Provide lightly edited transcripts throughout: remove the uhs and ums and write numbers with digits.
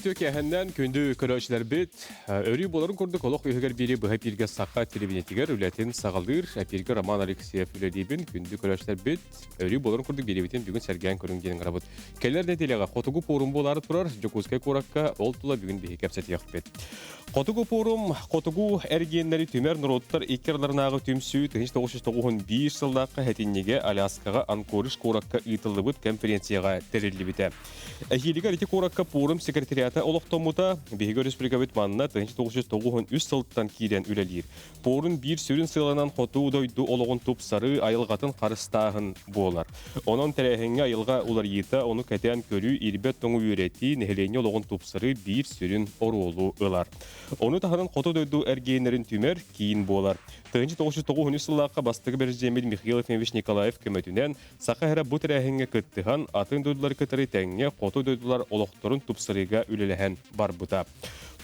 Үтүө киэһэннэн күндү көрөөччүлэрбит, өрүү буоларын курдук олох үһүгэр биири быһа эпииргэ саха телевидениетигэр үлэтин саҕалыыр эпииргэ Роман Алексеев үлэлиибин. Күндү көрөөччүлэрбит, өрүү буоларын курдук биэриибитин бүгүн сэргээн көрүҥ диэн ыҥырабыт. Кэлэр нэдиэлэҕэ Хотугу пуорум буолаары турар Дьокуускай куоракка ол тула бүгүн биһи кэпсэтиэхпит. Хотугу пуорум хотугу эргиэннэри түмэр норуоттар икки ардыларынааҕы түмсүү 1991 сыллаахха сэтинньигэ Аляскаҕа Анкоридж куоракка ыытыллыбыт конференцияҕа тэриллибитэ. Эһиилигэр ити куоракка пуорум секретариата олохтоммута. Биһиги өрөспүүбүлүкэбит манна 1993 сылтан киирэн үлэлиир. Пуорум биир сүрүн сыалынан хоту дойду олоҕун тупсарыы, айылҕатын харыстааһын буолар. Онон тэрээһиҥҥэ айылҕа уларыйыыта, ону кэтээн көрүү, ирбэт тоҥу үөрэтии, нэһилиэнньэ олоҕун тупсарыы биир сүрүн оруолу ылар. Ону таһынан хоту дойду эргиэннэрин түмэр киин буолар. 1993 сыллаахха бастакы бэрэсидьиэммит Михаил Ефимович Николаев көмөтүнэн Саха эрэ бу тэрээһиҥҥэ кыттыһан, атын дойдулары кытары тэҥҥэ хоту дойдулар олохторун тупсарыыга үлэлэһэн барбыта.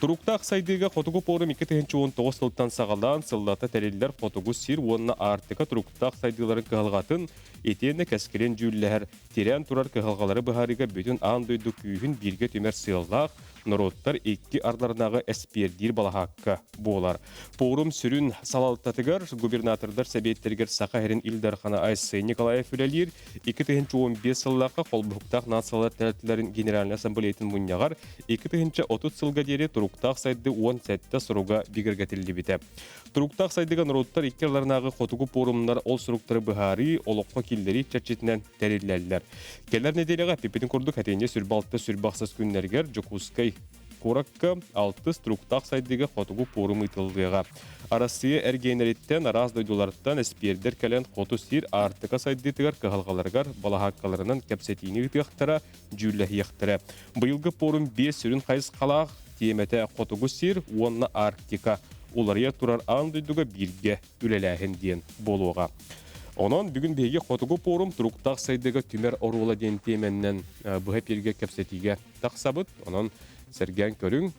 Туруктаах сайдыыга Хотугу пуорум 2019 сылтан саҕалаан сыллата тэриллэр Хотугу сир уонна Аартыка туруктаах сайдыыларын кыһалҕатын итиэннэ кэскилин дьүүллэһэр, тирээн турар кыһалҕалары быһаарыыга бүтүн аан дойду күүһүн бииргэ түмэр сыаллаах норуоттар икки ардыларынааҕы эспиэрдиир балаһаакка буолар. Пуорум сүрүн салалтатыгар губернатордар сэбиэттэригэр Саха сирин Ил Дархана Айсен Николаев үлэлиир. 2015 сыллаахха холбоһуктаах нациялар тэрилтэлэрин Генеральнай Ассамблеятын мунньаҕар 2030 сылга диэри туруктаах сайды 17 суруга бигэргэтиллибитэ. Туруктаах сайдыга норуоттар икки ардыларынааҕы хотугу пуорумнар ол суруктары быһаарыы, олоххо киллэрии чэрчитинэн тэриллэллэр. Кэлэр нэдиэлэҕэ эппиппитин курдук этинньи сүрбэ алта сүрбэ ахсыс күннэригэр Дьокуускай куоракка алтыс туруктаах сайдыыга хотугу пуорум ыытыллыаҕа. Арассыыйа эргиэннэриттэн, араас дойдулартан эспиэрдэр кэлэн хоту сир Аартыка сайдыытыгар кыһалҕаларыгар балаһааккаларынан кэпсэтиини ыытыахтара, дьүүллэһиэхтэрэ. Быйылгы пуорум биэс сүрүн хайысхалаах тиэмэтэ хотугу сир уонна Арктика уларыйа турар аан дойдуга бииргэ үлэлээһин диэн буолуоҕа. Онон бүгүн биһиги Хотугу пуорум туруктаах сайдыыга түмэр оруола диэн тиэмэннэн быһа эпииргэ кэпсэтиигэ тахсабыт. Онон сэргээн көрүҥ.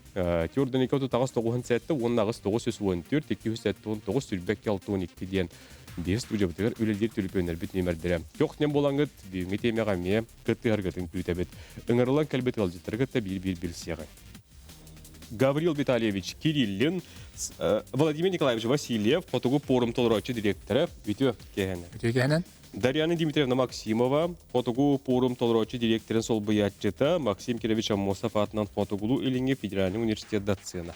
Тюрденика отут тоҕуһун сэттэ уонна аҕыс тоҕус үс уон түөрт икки үс сэттэ уон тоҕус сүүрбэккэ алта уон икки диэн биэс студиябытыгар үлэлиир түлүпүөннэрбит нүөмэрдэрэ. Көх-нэм буолаҥҥыт бүгүҥҥү тиэмэҕэ эмиэ кыттыһаргытын күүтэбит. Ыҥырыллан кэлбит ыалдьыттары кытта биир-биир билсиэҕиҥ. Гаврил Витальевич Кириллин, Владимир Николаевич Васильев, Хотугу пуорум толорооччу дириэктэрэ, үтүө киэһэнэн. Үтүө киэһэнэн. Дарьяна Дмитриевна Максимова, Хотугу пуорум толорооччу дириэктэрин солбуйааччыта, Максим Кирович Аммосов аатынан Хотугулуу-Илиҥҥи федеральнай университет доцена.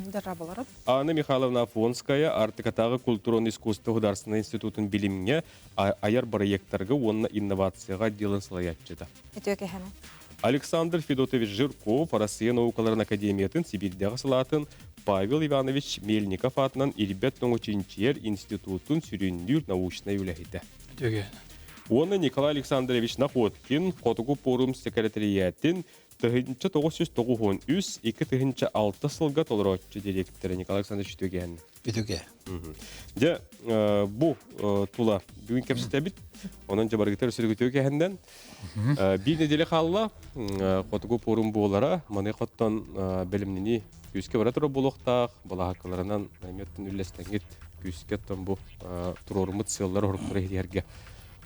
Здравствуйте. Анна Михайловна Афонская, Артыкатааҕы культураны искусство государственнай институтун билимҥэ, айар бырайыактарга уонна инновацияҕа отделын салайааччыта. Үтүө киэһэнэн. Александр Федотович Жирков Россия наукаларын академиятын Сибиирдээҕи салаатын Павел Иванович Мельников аатынан Ирбэт тоҥу чинчийэр институтун сүрүннүүр научнай үлэһитэ. Үтүө Уонна Николай Александрович Находкин Хотугу пуорум секретариятын 1993 2006 сылга толорооччу дириэктэрэ Николай Александрович Үтүгэн. Үтүгэ. Дьэ, бу тула бүгүн кэпсэтэбит. Онон дьабаргытар сүргүтүө кэһэннэн биир неделя хаалла. Хотугу пуорум буолара. Маны хоттон бэлэмнини күүскэ бара турар буолуохтаах. Балаһаккаларынан эмиэттэн үллэстэҥҥит күүскэ оттон бу туруоруммут сыаллар оһуруктары иһэргэ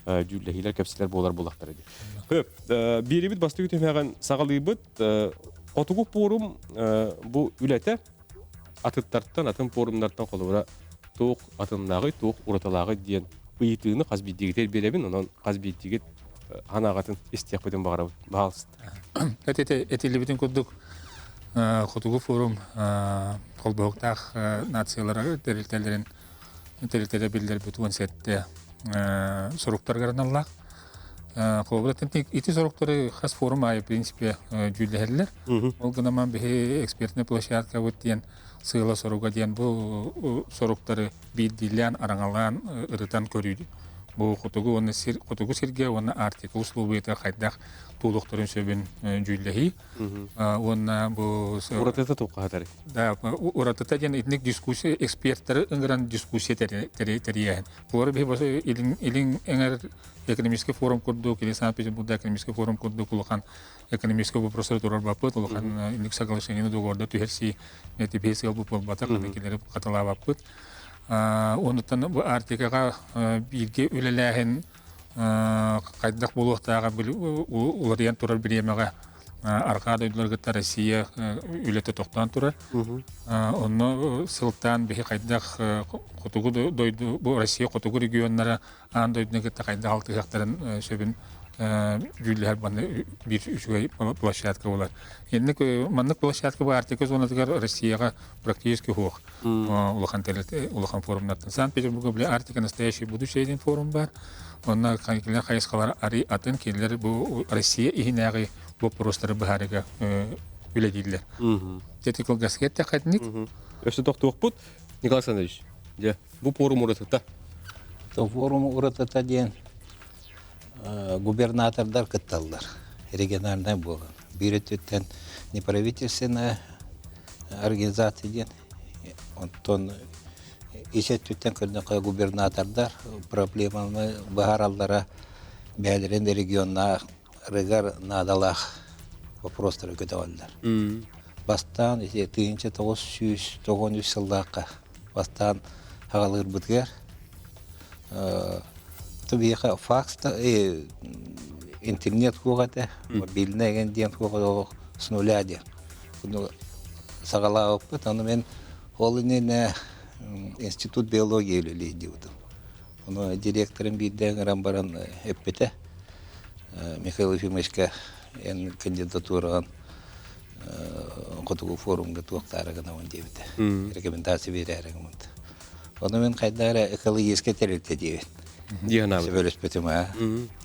дьүүллэһиилэр кэпсэлэр буолар буоллахтара дии. Хөп, биэрибит бастакы түһүмэҕин саҕалыыбыт. Хотугу пуорум бу үлэтэ атыттартан, атын пуорумнартан холобура туох атыннааҕый, туох уратылааҕый диэн ыйытыыны хас биирдиигитигэр биэрэбин, онон хас биирдиигит санааҕытын истиэхпитин баҕарабыт. Баһаалыста. Этиллибитин курдук, Хотугу форум холбоһуктаах нациялар тэрилтэлэрин тэрилтэлэр биллэрбит 17 соруктарыгар аналлаах. Холобура, ити соруктары хас форум аайы, в принципе, дьүүллэһэллэр. Ол гынан биһи экспертная площадка вот диэн сыала соруга диэн бу соруктары биирдиилээн араҥалаан ырытан көрүү бу хотугу уонна сир хотугу сиргэ уонна Арктика условията хайдах туолуохтарын сөбүн дьүүллэһии уонна бу уратыта туохха Да, уратыта диэн итинник дискуссия эксперттары ыҥыран дискуссия тэрийээһин. Олор биһи илин илин эҥэр экономический форум курдук или Санкт-Петербургда экономический форум курдук улахан экономический вопростары турар баппыт, улахан инник соглашениены договорда түһэрсии типиһи сыал буолбатах, кинилэри хатылаабаппыт. Онуттан бу Арктикаҕа бииргэ үлэлээһин хайдах буолуохтааҕа уларыйан турар бириэмэҕэ. Арҕаа дойдулары кытта Россия үлэтэ тохтоон турар. Онно сылтаан биһи хайдах хотугу дойду, бу Россия хотугу регионнара аан дойдуну кытта хайдах алтыһыахтарын сөбүн дьүүллэһэр манна биир үчүгэй площадка буолар. Инник маннык площадка бу Арктика зонатыгар Россияҕа практически суох улахан улахан форумнартан. Санкт-Петербурга били Арктика настоящее будущее диэн форум бар. Онно кинилэр хайысхалара арый атын, кинилэр бу Россия иһинээҕи боппуруостары быһаарыыга үлэлииллэр. Дьэ кылгасыга эттэххэ Өссө тохтуохпут. Николай Александрович, дьэ, бу форум уратыта. Форум уратыта диэн губернатордар кытталлар. Региональнай буолан. Биир өттүттэн неправительственная организация диэн. Онтон ис өттүттэн көрдөххө губернатордар проблеманы быһаараллара бэйэлэрин регионнарыгар наадалаах вопростары көтөҕөллөр. Бастаан ити 1993 сыллаахха бастаан аҕалыырбытыгар биһиэхэ факс да интернет суох этэ, мобильный эгэн диэн суох с нуля диэн. Саҕалаабыппыт, ону мин ол иннинэ институт биологии үлэлии диэбитим. Ону директорым биирдэ ыҥыран баран эппитэ, Михаил Ефимовичка эн кандидатураҕын хотугу форумга туохтаары гынабын диэбитэ. Рекомендация биэрээри гыммыт. Ону мин хайдах эрэ экологическай тэрилтэ диэбит. Сөбөлөспүтүм аа.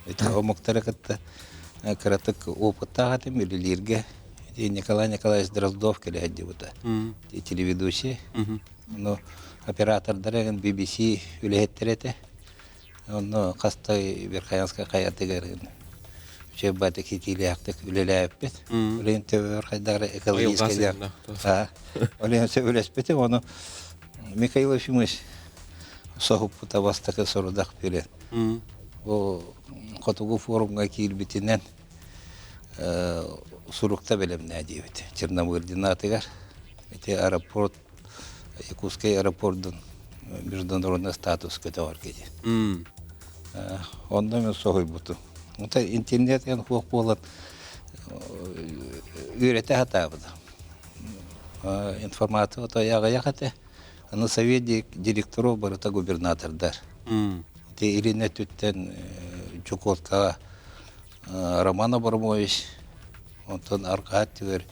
Ити омуктары кытта кыратык опыттаах этим үлэлииргэ. Николай Николаевич Дроздов кэлэ сылдьыбыта. Телеведущий. Ну, оператордара BBC үлэһиттэрэ этэ. Онно хаста Верхоянскай хайатыгар учебата китиилээхтик үлэлээбиппит. Үлэһин төбөбөр хайдах эрэ экологическай Ол иһин сөбүлэспитим. Ону Михаил Ефимович соһуппута бастакы сорудах биэрэн. Бу хотугу форумҥа киирбитинэн сурукта бэлэмнээ диэбит. Черномырдин аатыгар. Ити аэропорт Якутскай аэропордун международный статус көтөҕөр киһи. Онно мен соһуйбутум. Ота интернет эн хуох буолан үөрэтэ сатаабыта. Информация ото аҕыйах этэ. Аны совет директоров барыта губернатордар. Ити Ирина өттүттэн Чукоткаҕа Роман Абрамович, онтон Аркаат түгэр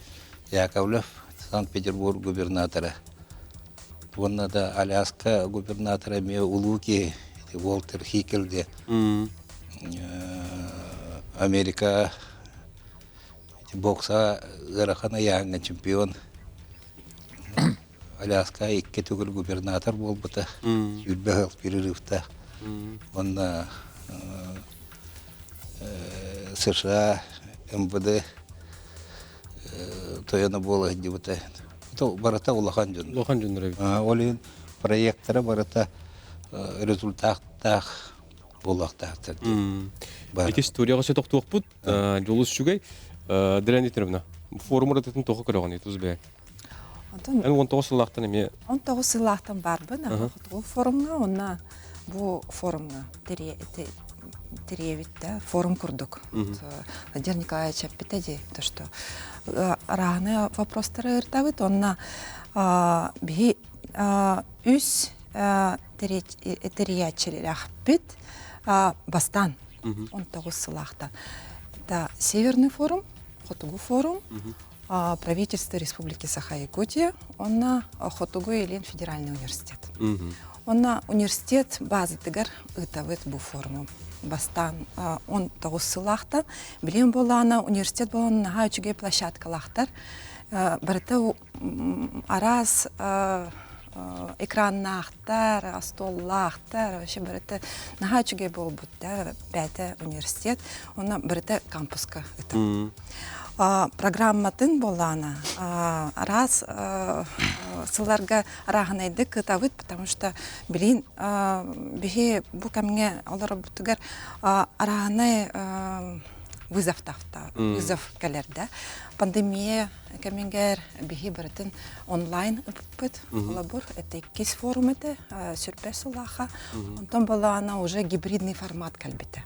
Яковлев, Санкт-Петербург губернатора. Уонна да Аляска губернатора эмиэ улуу киһи Уолтер Хикел диэн. Америка бокса ыарахан ыйааһыҥҥа чемпион. Аляска икки төгүл губернатор буолбута. 20 сыл перерывтаах. Уонна США МВД тойоно буола сылдьыбыта. Барыта улахан дьон. Улахан дьоннор эбит. Ол иһин проекттара барыта результаттаах буолуохтаахтар. Ити историяҕа сөтөх тохтуохпут. Дьулус үчүгэй. Дрен Викторовна, форум уратытын тоҕо көрөҕүн тус бэйэҥ? Онтон Эн 19 сыллаахтан эмиэ 19 сыллаахтан барбын хотугу форумҥа уонна бу форумҥа тириэбит да форум курдук. Владимир Николаевич эппитэ дии, то что разные вопростары ырытабыт, онно биһи үс тэрийээччилээхпит бастаан 19 сылаахтан. Это Северный форум, Хотугу форум, правительство Республики Саха-Якутия, онно Хотугу Илин федеральный университет. Онно университет базатыгар ыытабыт бу форуму. Бастаан 19 сылаахтан билим буолаана университет буолан наһаа үчүгэй площадкалаахтар. Барыта араас экраннаахтар, остуоллаахтар, вообще барыта наһаа үчүгэй буолбут да бэйэтэ университет. Онно барыта кампуска ыытар. Программатын буоллаҕына араас сылларга арааһынайдык кытабыт, потому что билин биһи бу кэмҥэ олоробутугар арааһынай вызов вызов кэлэр да. Пандемия кэмигэр биһи барытын онлайн ыппыт. Холобур, это иккис форум этэ, сүрбэ сылааха. Онтон буоллаҕына уже гибридный формат кэлбитэ.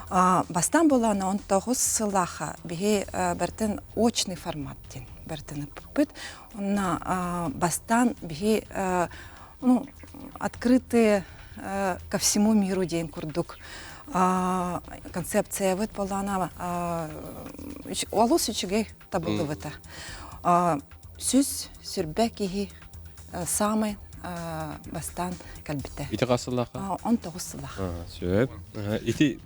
Бастаан буолаана 19 сыллаахха биһи бэртэн очный формат диэн бэртэн ыппыппыт. Онно бастаан биһи ну, открытые ко всему миру диэн курдук концепциябыт буолаана олус үчүгэй табыллыбыта. Сүз сүрбэ киһи самый бастаан кэлбитэ. Ити хас сыллаахха? 19 сыллаах. Сөп. Ити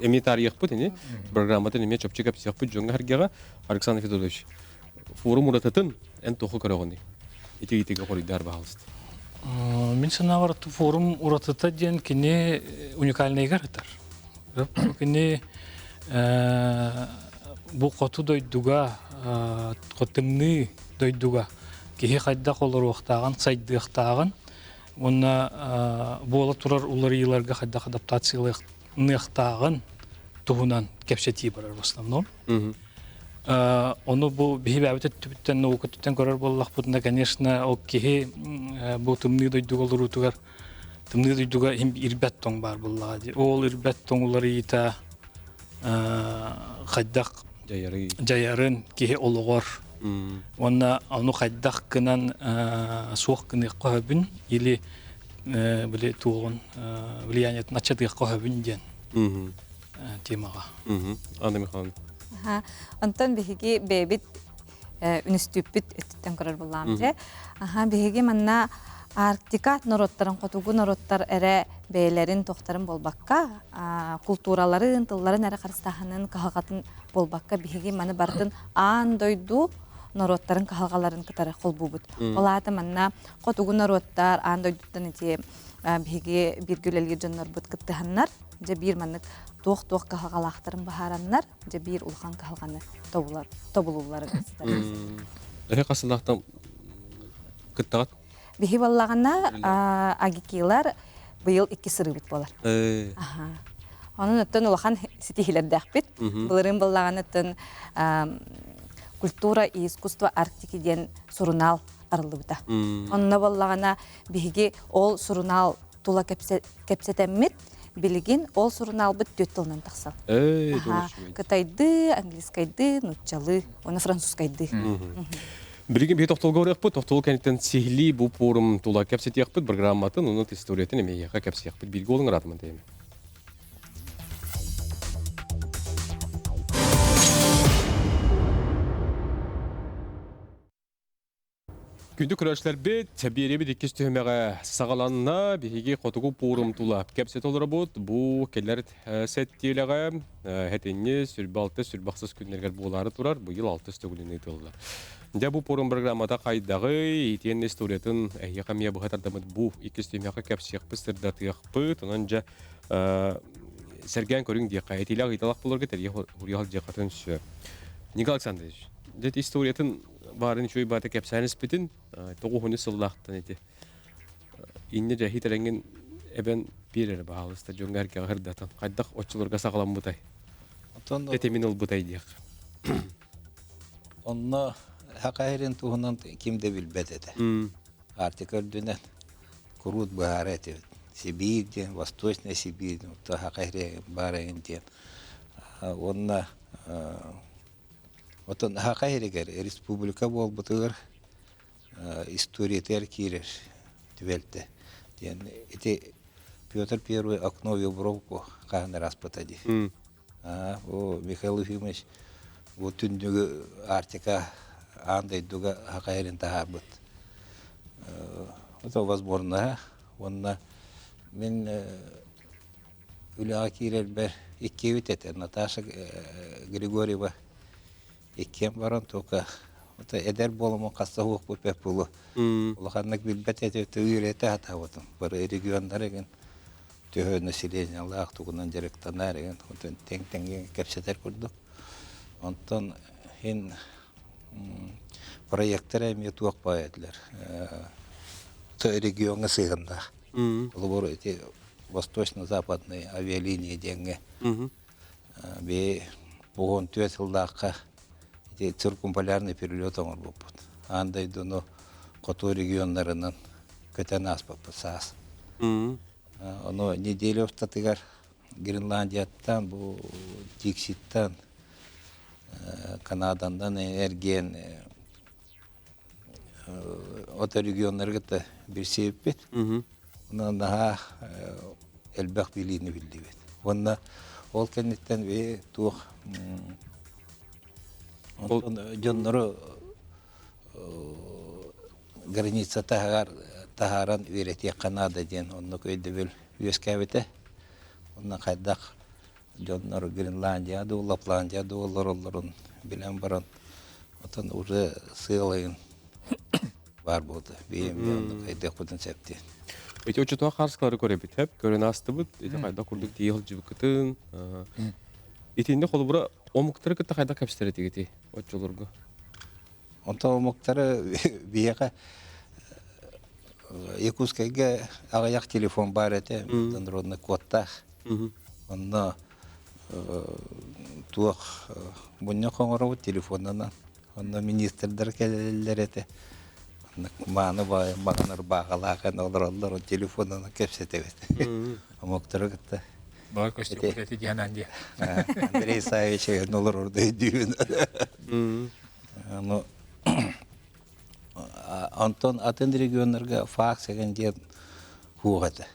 эми тарыйахпыт ини программатын эмиэ чопчу кэпсиэхпит дьоҥҥо сэргэҕэ. Александр Федорович, форум уратытын эн туохха көрөҕүнүй? Ити итигэ хоруйдаар баһаалыста. Мин санаабар форум уратыта диэн кини уникальныйга ырытар. Кини бу хоту дойдуга, тымныы дойдуга киһи хайдах олоруохтааҕын, сайдыахтааҕын уонна буола турар уларыйыыларга хайдах адаптациялыахтааҕын туһунан кэпсэтии барар в основном. Ону бу биһи бэйэбит өттүбүттэн наука өттүттэн көрөр буоллахпытына, конечно, ол киһи бу тымныы дойдуга олоруутугар тымныы дойдуга ирбэт тоҥ баар буоллаҕа дии. Ол ирбэт тоҥ уларыйыыта хайдах дьайарын киһи олоҕор уонна ону хайдах гынан суох гыныахха сөбүн или били туоҕун влияниетын аччатыахха сөбүн диэн темаҕа. Анна Михайловна. Онтон биһиги бэйэбит үнүстүүппүт өттүттэн көрөр буллаам дьэ. Аха биһиги манна Арктика норуоттарын хотугу норуоттар эрэ бэйэлэрин тохтарын буолбакка, култуураларын, тылларын эрэ харыстааһынын кыһалҕатын буолбакка, биһиги маны барытын аан дойду норуоттарын кыһалҕаларын кытары холбуубут. Ол аата манна хотугу норуоттар аан дойдуттан ити биһиги бииргэ үлэлиир дьоннорбут кыттыһаннар, дьэ биир маннык туох-туох кыһалҕалаахтарын быһаараннар, дьэ биир улахан кыһалҕаны тобулуллар. Эһи хас сыллаахтан кыттаҕыт? Биһи буоллаҕына агикилар быйыл икки сырыыбыт буолар. Онон оттон улахан ситиһиилэрдээхпит. Былырыын буоллаҕына оттон «Культура и искусство Арктики» диэн сурунаал арыллыбыта. Онно буоллаҕына биһиги ол сурунаал тула кэпсэтэммит, билигин ол сурунаалбыт түөрт тылынан тахсар. Кытайдыы, английскайдыы, нууччалыы, уонна французскайдыы. Билигин биһи тохтолго барыахпыт, тохтол кэнниттэн сиһилии бу пуорум тула кэпсэтиэхпит, программатын, онон историятын эмиэхэ кэпсиэхпит. Бииргэ олуҥ ыраатыман тэйэме. Күндү көрөөччүлэрбит, биэриэбит иккис түһүмэҕэ саҕаланна. Биһиги хотугу пуорум тула кэпсэтэ олоробут. Бу кэлэр сэттиэлэҕэ сэтинньи сүрбэ алты, сүрбэ ахсыс күннэригэр буолаары турар. Быйыл алтыс төгүлүн ыытыллар. Дьэ бу пуорум программата хайдаҕый, итиэннэ историятын эһиэхэ эмиэ быһа тардаммыт бу иккис түһүмэххэ кэпсиэхпит, сырдатыахпыт. Онон дьэ сэргээн көрүҥ диэххэ, этиилээх ыйыталаах буоларга тэрийэ хуруйа сылдьыаххытын сөп. Николай Александрович, дьэ историятын баарын үчүгэй баата кэпсээн испитин тоҕуһуну сыллаахтан ити инньэ дьэ хитэрэҥҥин эбэн биэр эрэ баһаалыста дьоҥҥо эргэҕэ сырдатан хайдах оччолорго саҕаламмытай тэтимин ылбытай диэх. Онно Хакайрин туһунан ким да билбэт этэ. Арктика үрдүнэн куруут быһаара этибит. Сибиир диэн, Восточная Сибирь, Хакайри баар эҥин диэн. Уонна Оттон Саха сиригэр республика буолбутугар историятыгар киирэр түбэлтэ диэн ити Петр Первый окно в Европу хаһан ыраспыта дии. Бу Михаил Ефимович бу түннүгү Арктика аан дойдуга Саха сирин таһаарбыт. Это возможно уонна мин үлэҕэ киирэрбэр иккиэбит этэ Наташа Григорьева иккиэн баран только эдэр буоламмын хаста уохпут бэрт буолуо улаханнык билбэт этэ үөрэтэ сатаабытым бары регионнар игин төһө населениелаах тугунан дьарыктанар игин тэҥ тэҥҥэ кэпсэтэр курдук онтон иһин проектара эмиэ туох баай этилэр региоҥҥа сыһыаннаах холобур ити Восточно-Западной авиалиния диэҥҥэ би 14 сыллаахха ити циркумполярный перелет оҥорбуппут. Аан дойдуну хоту регионнарынан көтөн ааспыппыт саас. Ону неделя устатыгар Гренландияттан, бу Дикситтан, Канадандан эргиэн ото регионнарга да билсибиппит. Онон наһаа элбэх билиини биллибит. Уонна ол кэнниттэн би туох дьоннору граница таһыгар таһааран үөрэтиэххэ наада диэн оннук өйдөбүл үөскээбитэ. Онно хайдах дьоннор Гренландия дуу, Лапландия дуу олороллорун билэн баран, отон уже сыалайын баар буолду. Биһим оннук хайдыахпытын сөп диэн. Эти оччотуга хаарыскалары көрөбүт, хэп, көрөн аастыбыт, ити хайдах курдук тиийэ сылдьыбыккытын. Итиннэ холобура омуктары кытта хайдах кэпсэтэр этигити оччолорго? Онтон омуктары биһиэхэ Якутскайга аҕыйах телефон баар этэ, международный кодтаах. Онно туох мунньах оҥоробут телефонунан. Онно министрдэр кэлэллэр этэ. Мааны маҥан ырбааҕалаах олороллор, телефонунан кэпсэтэбит. Омуктары кытта. Баар көстүбүт эти диэн дии. Андрей Савич олорор өйдүүбүн. Ну, онтон атын регионнарга факс эгэн диэн хуох этэ.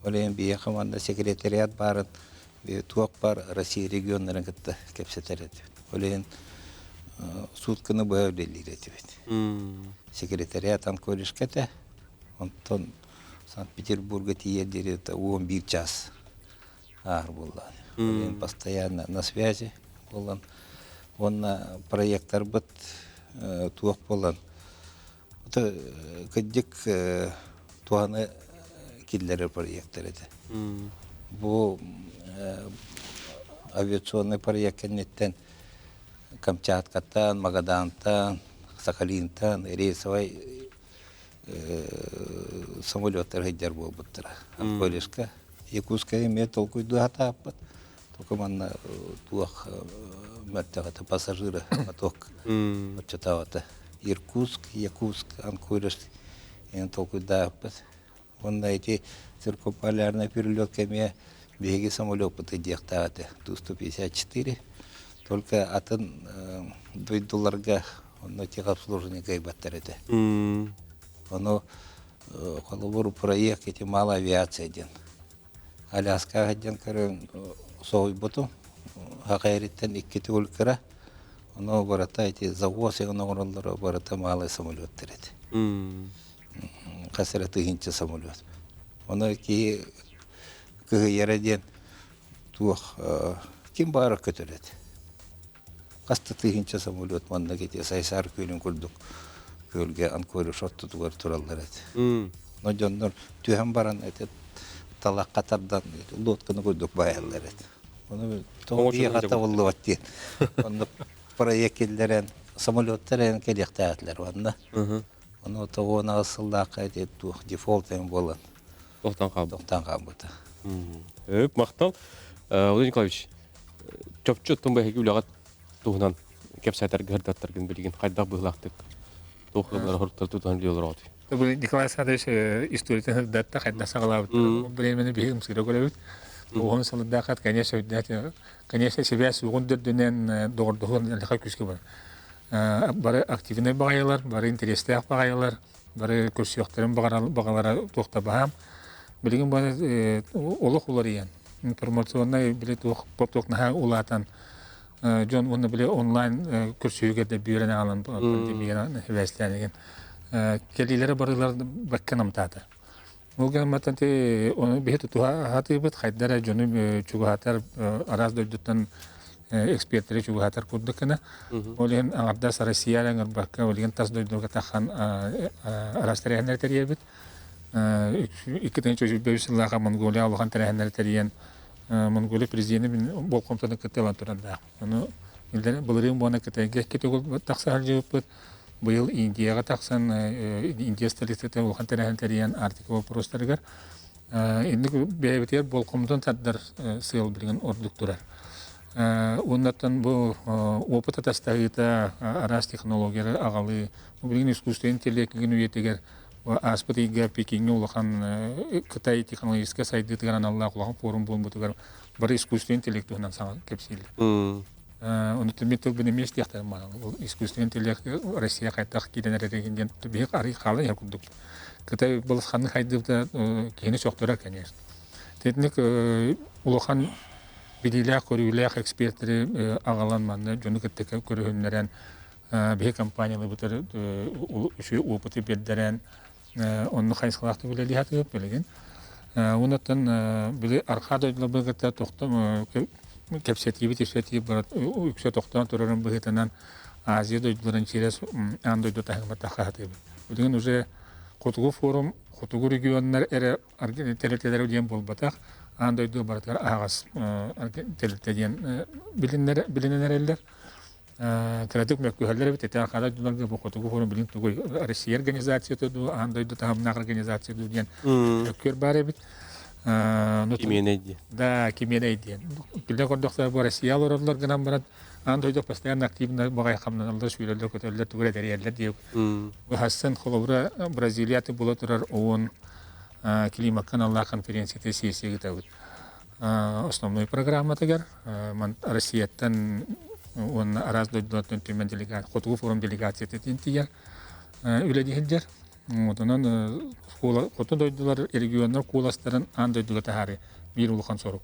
Ол иһин биһиэхэ манна секретариат баарын туох бар Россия регионнарын кытта кэпсэтэр этибит. Ол иһин сутканы быһа үлэлиир этибит. Секретариат Анкорежка этэ. Онтон Санкт-Петербурга тиийэр диэри 11 час аар буолла. Ол иһин постоянно на связи буолан уонна проекттарбыт туох буолан кырдьык туһаны киллэрэр проекттар этэ. Бу авиационный проект кэнниттэн Камчаткаттан, Магадантан, Сахалинтан рейсовай самолеттар сылдьар буолбуттара. Анкорежка, Якутская эмиэ толкуйдуу сатааппыт. Только манна туох мөлтөх пассажиры поток оччотооҕута Иркутск, Якутск, Анкоридж эн толкуйдаабыппыт. Уонна ити циркумполярный перелет эмиэ биһиги самолеппут диэхтээх этэ Ту-154. Только атын дойдуларга онно техобслуживание кыайбаттар этэ. Ону холобур проект ити малая авиация диэн. Аляскаҕа диэн көрөн соһуйбутум. Хакайриттан икки төгүл кыра. Ону барыта ити завоз оҥороллоро барыта малый самолеттар этэ. Хас эрэ тыһыынча самолет. Ону киһи кыһыйара диэн туох ким баара көтөр этэ. Хас да тыһыынча самолет манна ити Сайсаар күөлүн курдук күөлгэ Анкоридж ортотугар тураллар этэ. Но дьоннор түһэн баран эти талахха тардан лодканы курдук баайаллар этэ. Ону тоҕо биһиэхэ табыллыбат диэн. Онно проект киллэрэн самолеттар эн кэлиэхтээхтилэр уонна. Ону тоҕуон аҕыс сыллаахха ити туох дефолт эн буолан Тохтон хаалбыт. Тохтон хаалбыта. Өп, махтал. Владимир Николаевич, чопчу оттон бэһиги үлэҕит туһунан кэпсээтэргэ сырдаттаргын билигин хайдах быһыылаахтык туох ыаллара хоруттар тутан билиэлэр оҕотуй? Бу Николай Александрович историятын сырдатта хайдах саҕалаабыттар. Времени биһи ымсыыра көрөбүт. Уһун сылырдаахат, конечно, конечно, сибээс угун төрдүнэн доҕордоһуон элэхэ күүскэ бар. Бары активнай баҕайылар, бары интэриэстээх баҕайылар, бары көрсүөхтэрин баҕалара туох да баһаам. Билигин бу олох уларыйан, информационнай били туох туох наһаа улаатан дьон уонна били онлайн көрсүһүүгэ да бүөрэн аҕалан пандемиянан сибээстээн игин кэлиилэрэ барылар бакка намтаата. Ол гынан ону биһи тутуһа сатыыбыт, хайда эрэ дьону чугаһатар араас дойдуттан экспертэри чугаһатар курдук гына. Ол иһин аҥардас Россия эрэ ыҥырбакка, билигин тас дойдуга таххан араас тэрээһиннэри тэрийэбит. 2023 сыллааха Монголия улахан тэрээһиннэри тэрийэн Монголия президенин болҕомтону кытта ылан турардаах. Ону былырыын буона Кытайга икки төгүл тахса сылдьыбыппыт. Быйыл Индияҕа тахсан Индия столицата улахан тэрээһин тэрийэн Арктика боппуруостарыгар инник бэйэбитигэр болҕомтон тардар сыал билигин ордук турар. Уоннаттан бу опыт атастаһыыта араас технологиялары аҕалыы, билигин искусственный интеллект үйэтигэр. Ааспыт ыйга Пекиҥҥэ улахан Кытай технологическай сайдыытыгар аналлаах улахан форум буолбутугар бары искусственный интеллект туһунан саҥа кэпсииллэр. Ону түмүк тылбын эмиэ истиэхтэрин баҕарабын. Ол искусственный интеллект Россия хайдах киирэн эрэрин диэн биһиги арый хаалан иһэр курдук. Кытай балысханнык хайдыбыта киһини сөхтөрөр, конечно. Титинник улахан билиилээх-көрүүлээх экспертэри аҕалан манна дьону кытта көрүһүннэрэн биһи компанияларбытыгар үчүгэй опыты биэрдэрэн онно хайысхалаахтык үлэлии сатыыбыт билигин. Онуттан били арҕаа дойдуларбытын кытта тохтом кэпсэтиибит ипсэтии үксэ тохтоон турарын быһыытынан Азия дойдуларын через аан дойду таһымыгар тахха сатыыбыт. Билигин уже Хотугу форум хотугу регионнар эрэ тэрилтэлэрэ диэн буолбатах, аан дойду барытыгар аһаҕас тэрилтэ диэн билинэн эрэллэр. Кыратык мөккүһэллэр эбит, этэ хара дойдуларга бу хотугу форум билин тугуй Россия организацията дуу, аан дойду таһымнаах организация дуу диэн мөккүөр баар эбит. Кимиэнэй диэн. Да, кимиэнэй диэн. Билэ көрдөхтөр бу Россия олороллор гынан баран аан дойду постоянно активно баҕай хамнаналлар, сүүрэллэр, көтөллөр, тугу эрэ тэрийэллэр диye. Быһасын холобура Бразилията буола турар ООН климакка аналлаах конференцията сессия ыытабыт. Основной программатыгар Россияттан уонна араас дойдулартан түмэн делегат хотугу форум делегацията тиийэр үлэлии сылдьар. Онон хоту дойдулар регионнар куоластарын аан дойдуга таһаарыы биир улахан сорук.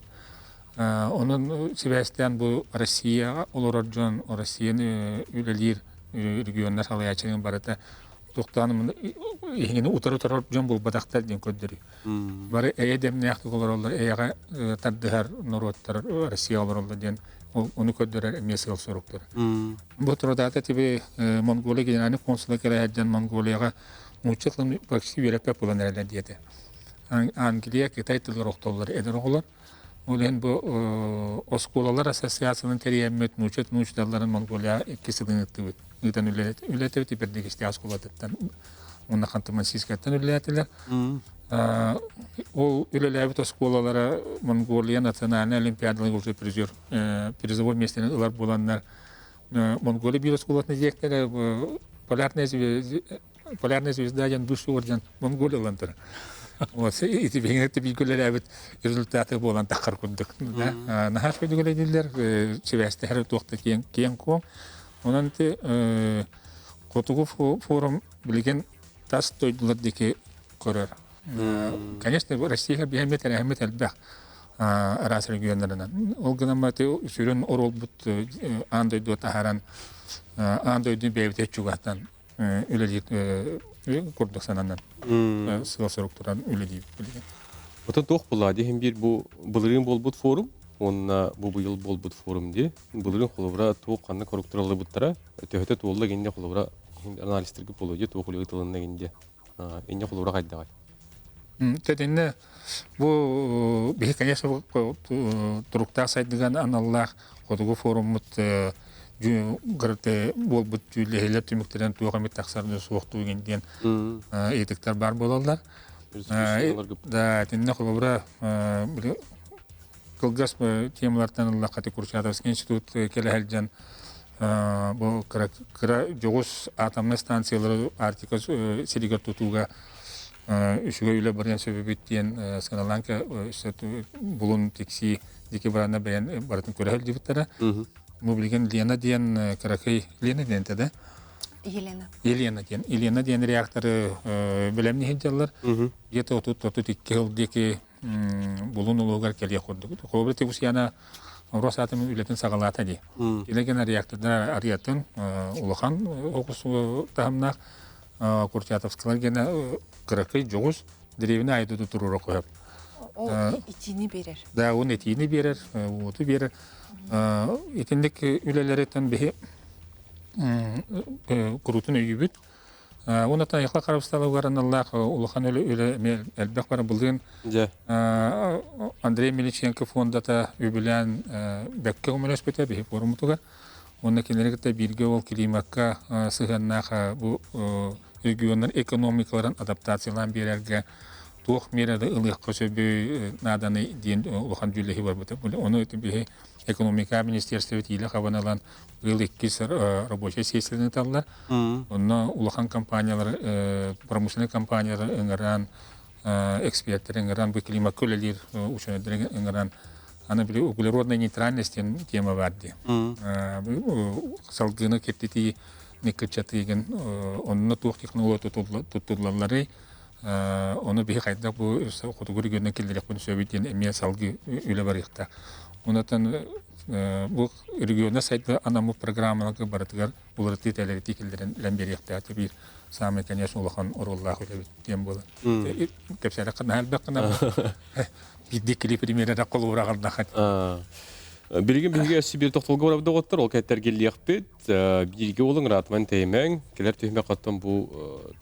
Онон сибээстээн бу Россияҕа олорор дьон Россияны үлэлиир регионнар салайааччыларын барыта туохтаан иһиҥини утары турар дьон буолбатахтар диэн көрдөрүү. Бары эйэ дэмнээхтик олороллор, эйэҕэ тардыһар норуоттар Россия олороллор диэн ону көрдөрөр эмиэ сыал соруктар. Бу турдаата тебе Монголия генеральный консула кэлэһэрдэн Монголияҕа нуучча тылын почти үөрэппэт буолан эрэллэр диэтэ. Англия, Китай тылыгар охтоллор эдэр оҕолор. Ол иһин бу оскуолалар ассоциацияларын тэрийэммит нуучча нууччаларын Монголия икки сылын ыыттыбыт. Ыытан үлэлэтэбит Ибердигистээх оскуолатыттан уонна Ханты-Мансийскайтан үлэлээтилэр. Ол үлэлээбит оскуолалара Монголия национальнай олимпиадаларга уже призер призовой миэстэни ылар буоланнар Монголия биир оскуолатын диэктэрэ полярная полярная звезда диэн высший орден Монголия ылан турар. Вот ити биһиги бииргэ үлэлээбит результаты буолан таххар курдук. Наһаа үчүгэй үлэлииллэр, сибээстэһэр туох да киэҥ киэҥ-куоҥ. Онон ити Хотугу форум билигин тас дойдулар диэки көрөр. Конечно, Россия биһэммит эрэһэммит элбэх араас регионнарынан. Ол гынан баран сүрүн оруолбут аан дойдуга таһааран аан дойду бэйэбитэ чугастан үлэлиир курдук сананан сыал-сорук туран үлэлиир билигин. Отон туох буолла диһин биир бу былырыын буолбут форум уонна бу быйыл буолбут форум дии. Былырыын холобура туох ханнык хоруктар ыллыбыттара төһөтө туолла гинде холобура анализтарга буолуо дии туох үлэ ыытылынна гинде инне холобура хайдаҕай? Тэтинне бу биһи конечно туруктаах сайдыган аналлаах хотугу форуммут буолбут дьүүллэһиилэр түмүктэрин туох эмит тахсар суохтуу диэн ыйытыктар баар буолаллар. Да, итиннэ холобура кылгас темалартан ыллахха Курчатовский институт кэлэ сылдьан бу кыра кыра дьоҕус атомнай станциялары Арктика сиригэр тутууга үчүгэй үлэ барыан сөбүбүт диэн сыаналаан булун тиксии дики барана бэйэн барытын көрө сылдьыбыттара. Бу билигин Лена диэн кыракый Лена диэн этэ да? Елена. Елена диэн. Елена диэн реакторы бэлэмни сылдьаллар. Где-то 30-32 сыл диэки булун улуугар кэлиэх курдук. Холобура Тегусьяна Росатом үлэтин саҕалаата дии. Илэгин реактордар арыйатын улахан оҕус таһымнаах Курчатовскалар гена кыракый дьоҕус древний айдыды туруора көһөп. Ол итиини берер. Да, он итиини берер, уоту берер. Итинник үлэлэриттэн биһи курутун өйүүбүт. Онтон айылҕа харабысталыгар аналлаах улахан үлэ эмиэ элбэх бар былырыын Андрей Мельниченко фондата үбүлээн бэккэ көмөлөспүтэ биһи форумутугар. Уонна кинилэри кытта бииргэ ол климакка сыһыаннаах бу регионнар экономикаларын адаптациялаан биэрэргэ Туох миэрэ ылыахха сөбүй нааданы диэн улахан дьүүллэһии барбыта. Ону биһи экономика министерствота иилэ хабан ылан быйыл иккис рабочай сессияны ыыталлар. Онно улахан компаниялар, промышленнай компаниялар ыҥыран, эксперттэр ыҥыран, бу климакка үлэлиир учуонайдары ыҥыран, аны били углеродная нейтральность диэн тема бар дии. Салгыны киртитии кыччатыыгын онно туох технология туттуллалларый, ону биһи хайдах бу хотугу регионна киллэриэхпин сөбүй диэн эмиэ салгыы үлэ барыахтаах. Онтон бу регионна сайда анаммыт программаларга барытыгар уларытыы тэлэритии киллэрэн үлэн биэриэхтээх биир самый, конечно, улахан оруоллаах үлэбит диэн буолар. Кэпсээтэххэ наһаа элбэх гына биирдии кили примерэ холобураҕарнахат. Билигин биһиги өссө биир тохтолго барабыт доҕоттор, ол кэттэргиллиэхпит. Бииргэ олуҥ ыраатыман тэйимэҥ. Кэлэр түһүмэх оттон бу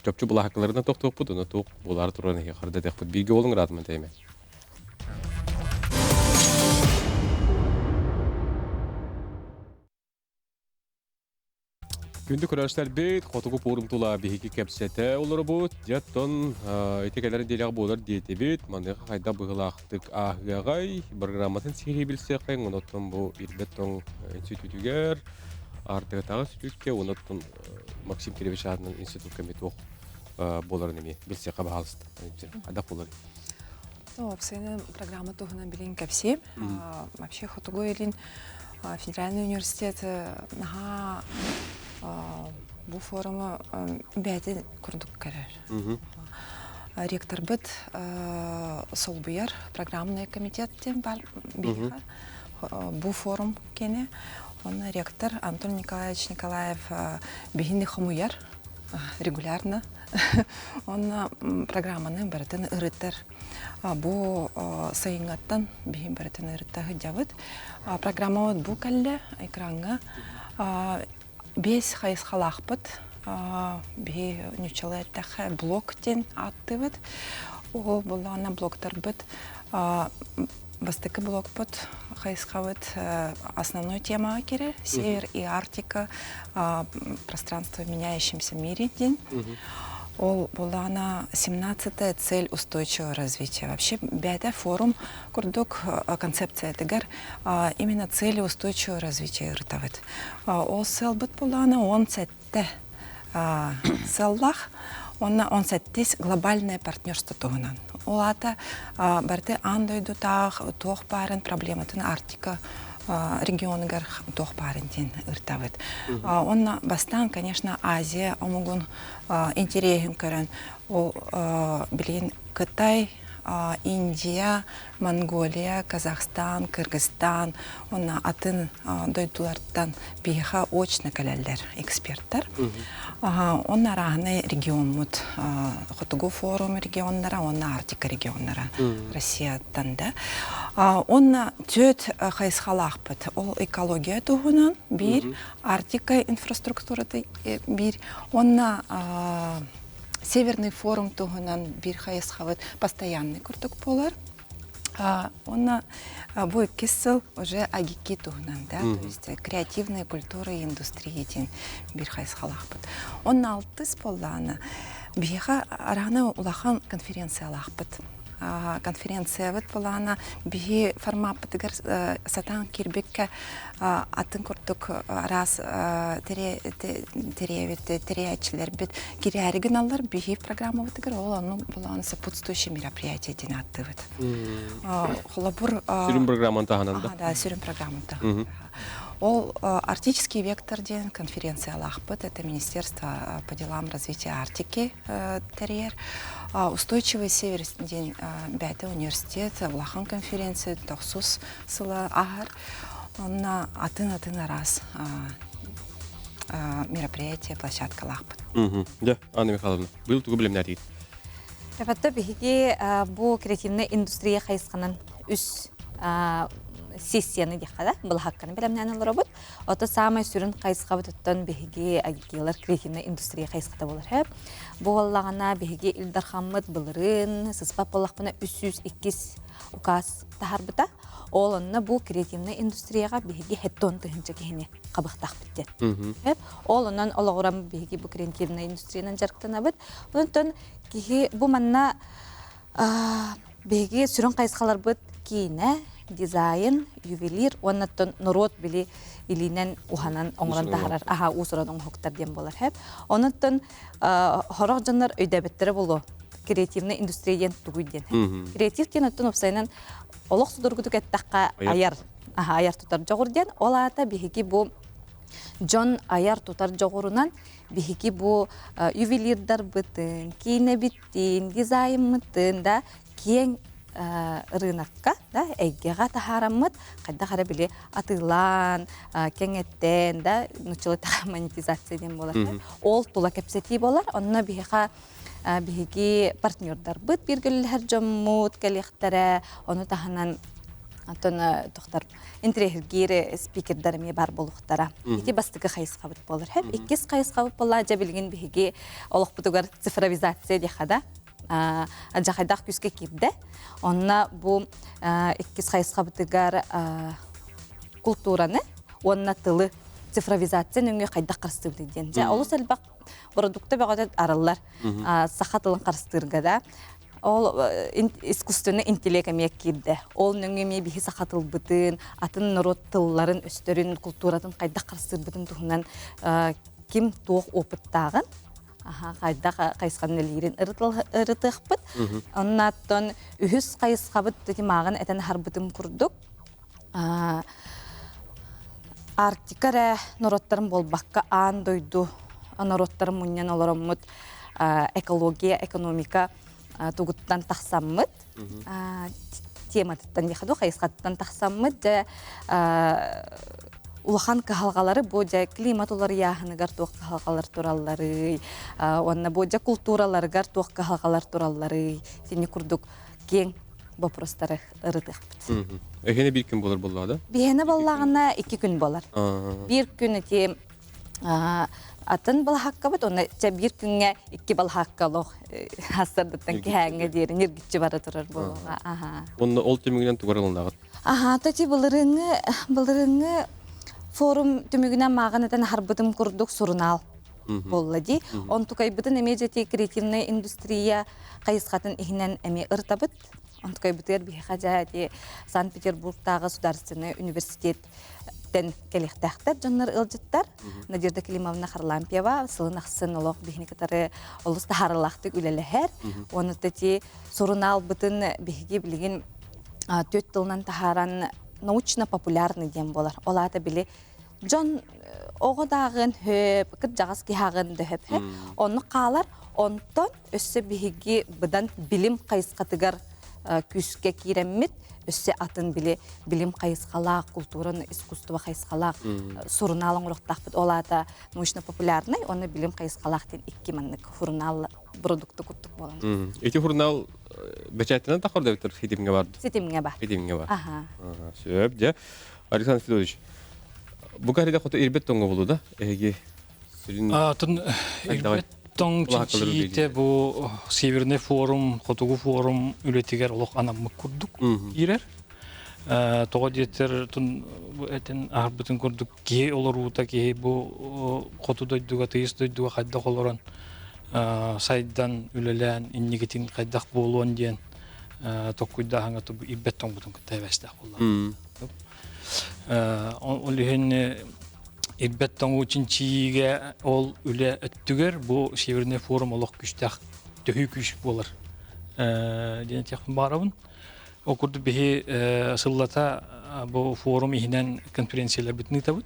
чопчу былаһаккаларынан тохтуохпут, уна туох буолаары туран эһиэхэ хардатыахпыт. Бииргэ олуҥ ыраатыман тэйимэҥ. Күндү көрөөччүлэрбит, хотугу пуорум тула биһиги кэпсэтэ олоробут. Дьэ, оттон ити кэлэр нэдиэлэҕэ буолар диэтибит. Маныаха хайдах быһыылаахтык ааһыаҕай, программатын сиһилии билсиэххэйиҥ. Онон бу Ирбэт тоҥ институтугар, Аартыкатааҕы институтка, онон Максим Кирович аатынан институкка эмиэ туох буоларын эмиэ билсиэххэ баһаалыста. Хайдах буолар? Уопсайынан программа туһунан билин кэпсиэм. Вообще Хотугу Илин федеральный университет наһаа бу форуму бэйэтин курдук көрөр. Ректорбыт солбуйар программный комитет диэн бар биһиэхэ. Бу форум кини. Онно ректор Антон Николаевич Николаев биһини хомуйар регулярно. Онно программаны барытын ырытар. Бу сайыҥҥаттан биһин барытын ырытта сылдьабыт. Программабыт бу кэллэ экраҥҥа. Биэс хайысхалаахпыт. Биһи ньуччалыы эттэххэ блок диэн ааттыыбыт. Ол буоллаҕына блоктарбыт бастакы блокпут хайысхабыт основной темаҕа кирэр Север и Арктика пространство в меняющемся мире диэн. Ол буоллаҕына 17-я цель устойчивого развития. Вообще бэйэтэ форум курдук концепциятыгар именно цели устойчивого развития ырытабыт. Ол сыалбыт буоллаҕына 17 сыаллаах уонна 18 глобальное партнерство туһунан. Ол аата барыта аан дойдутаах туох баарын проблематын Арктика регионугар туох баарын диэн ырытабыт. Онно бастаан, конечно, Азия омугун интэриэһин көрөн, ол билигин Кытай, Индия, Монголия, Казахстан, Кыргызстан уонна атын дойдулартан биһиэхэ очно кэлэллэр эксперттэр. Онно арааһынай региоммут Хотугу форум регионнара уонна Арктика регионнара Россияттан да. Онно түөрт хайысхалаахпыт. Ол экология туһунан биир, Арктика инфраструктурата биир, уонна Северный форум туһунан биир хайысхабыт постоянный курдук буолар. Уонна бу иккис сыл уже АГИКИ туһунан, да, то есть креативная культура и индустрия диэн биир хайысхалаахпыт. Онно алтыс буоллаҕына, биһиэхэ араана улахан конференциялаахпыт. Конференциябыт былаана биһи формаппытыгар сатаан киирбиккэ атын курдук араас тириэбит тэрийээччилэрбит кирээри гыналлар биһи программабытыгар ол ону былаан сопутствующие мероприятия диэн ааттыыбыт. Холобур сүрүн программан таһынан да? Да, сүрүн программан таһынан. Ол Арктический вектор диэн конференциялаахпыт. Это Министерство по делам развития Арктики тэрийэр. Устойчивый север диэн бэйэтэ университет улахан конференция тохсус сыла ааһар. Онно атын-атын араас мероприятие площадкалаахпыт. Дьэ, Анна Михайловна, быйыл тугу билимнээтигит? Эфэтте биһиги бу креативнай индустрия хайысханан үс сессияны диэххэ да, былаһакканы бэлэмнээн олоробут. Ото саамай сүрүн хайысхабытыттан биһиги агитиялар креативнай индустрия хайысхата буолар һэ. Бу буоллаҕына биһиги Ил Дархаммыт былырыын сыспат буоллахпына 302 указ таһаарбыта. Ол онно бу креативнай индустрияҕа биһиги хеттон тыһыынча киһини хабыахтаахпыт диэн. Ол онон олоҕуран биһиги бу креативнай индустриянан дьарыктанабыт. Онтон киһи бу манна Биһиги сүрүн хайысхаларбыт киинэ, дизайн, ювелир уонна норуот били илиинэн уһанан оҥорон таһарар аха уус-уран оҥоһуктар диэн буолар хэп. Онуттан хорох дьоннор өйдөөбөттөрө буолуо креативный индустрия диэн тугуй диэн. Креатив диэн оттон уопсайынан олох судургутук эттэххэ айар аха айар тутар дьоҕур диэн. Ол аата биһиги бу дьон айар тутар дьоҕурунан биһиги бу ювелирдарбытын, киинэбитин, дизайнмытын да киэҥ ырыынакка да эйгэҕэ таһаараммыт хайдах эрэ били атыылаан кэҥэттэн да нуччалыы монетизация диэн буолар ол тула кэпсэтии буолар онно биһиэхэ биһиги партнердарбыт бииргэлэһэр дьоммут кэлиэхтэрэ ону таһынан оттон тохтор интириэһиргиир спикердэр эмиэ баар буолуохтара. Ити бастакы хайысхабыт буолар. Хэп иккис хайысхабыт буолла дьэ билигин биһиги олохпутугар цифровизация диэхэ да дьахайдаах күүскэ киирдэ. Онно бу иккис хайысхабытыгар култуураны уонна тылы цифровизация нөҥүө хайдах харыстыыбытый диэн. Дьэ олус элбэх продукта бөҕөтө арыллар саха тылын харыстыырга да. Ол искусственный интеллект эмиэ киирдэ. Ол нөҥүө эмиэ биһи саха тылбытын, атын норуот тылларын, өстөрүн, култууратын хайдах харыстыырбытын туһунан ким туох опыттааҕын хайдах хайысханан үлэлиирин ырытыахпыт. Оннооттон үһүс хайысхабыт мааҕын этэн аһарбытым курдук Арктика эрэ норуоттарын буолбакка аан дойду норуоттарын мунньан олороммут экология, экономика тугуттан тахсаммыт тематыттан диэхэ дуу хайысхаттан тахсаммыт дьэ улахан кыһалҕалары бу дьэ климат уларыйааһыныгар туох кыһалҕалар туралларый уонна бу дьэ култуураларыгар туох кыһалҕалар туралларый итини курдук киэҥ боппуруостары ырытыахпыт. Эһиэнэ биир күн буолар буоллаҕа да? Биһиэнэ буоллаҕына икки күн буолар. Биир күн ити атын балаһааккабыт, уонна чэ биир күҥҥэ икки балаһаакка олох хастардыттан киһээҥҥэ диэри ньиргиччи бара турар буолуоҕа. Аха. Уонна ол түмүгүнэн тугар ылынаҕыт? Аха, тати былырыыҥҥы былырыыҥҥы форум түмүгүнэн мааҕын этэн аһарбытым курдук сурунаал буолла дии. Онтукайбытын эмиэ дьэти креативная индустрия хайысхатын иһинэн эмиэ ырытабыт. Онтукайбытыгар биһиэхэ дьэ ити Санкт-Петербургтааҕы государственный университет тэн кэлиэхтээхтэр дьоннор ыалдьыттар. Надежда Климовна Харлампьева сылын ахсын олох биһини кытары олус таһаарылаахтык үлэлэһэр. Уонна ити сурунаалбытын биһиги билигин түөрт тылынан таһааран научно-популярный диэн буолар. Ол аата били дьон оҕо дааҕын хөп, кырдьаҕас киһи ааҕын да хөп Оннук хаалар. Онтон өссө биһиги быдан билим хайысхатыгар күүскэ киирэммит, өссө атын били билим хайысхалаах, культураны, искусство хайысхалаах сурунаал оҥоруохтаахпыт. Ол аата научно-популярный уонна билим хайысхалаах диэн икки маннык сурунаал продукты курдук буолан. Ити журнал бэчээттэнэн тахар да эбитэр ситимҥэ бар? Ситимҥэ бар. Ситимҥэ бар. Аха. Сөп, дьэ. Александр Федорович, бу кәридэ хоту ирбет тоҥго болу да? Эһиги сүрүн Атын ирбет тоҥ чинчийиитэ бу Северный форум, Хотугу форум үлэтигэр олох анаммыт курдук киирэр. Тоҕо диэтэр этин аһарбытын курдук киһи олоруута киһи бу хоту дойдуга тыйыс дойдуга хайдах олорон сайдан үлэлээн инникитин хайдах буолуон диэн токкуйдааһыҥҥа ирбэт тоҥбутун кытта эбэстээх буолла. Ол иһин ирбэт тоҥуу чинчийиигэ ол үлэ өттүгэр бу Северный форум олох күстээх төһүү күүс буолар диэн этиэхпин баҕарабын. Ол курдук биһи сыллата бу форум иһинэн конференцияларбытын ыытабыт.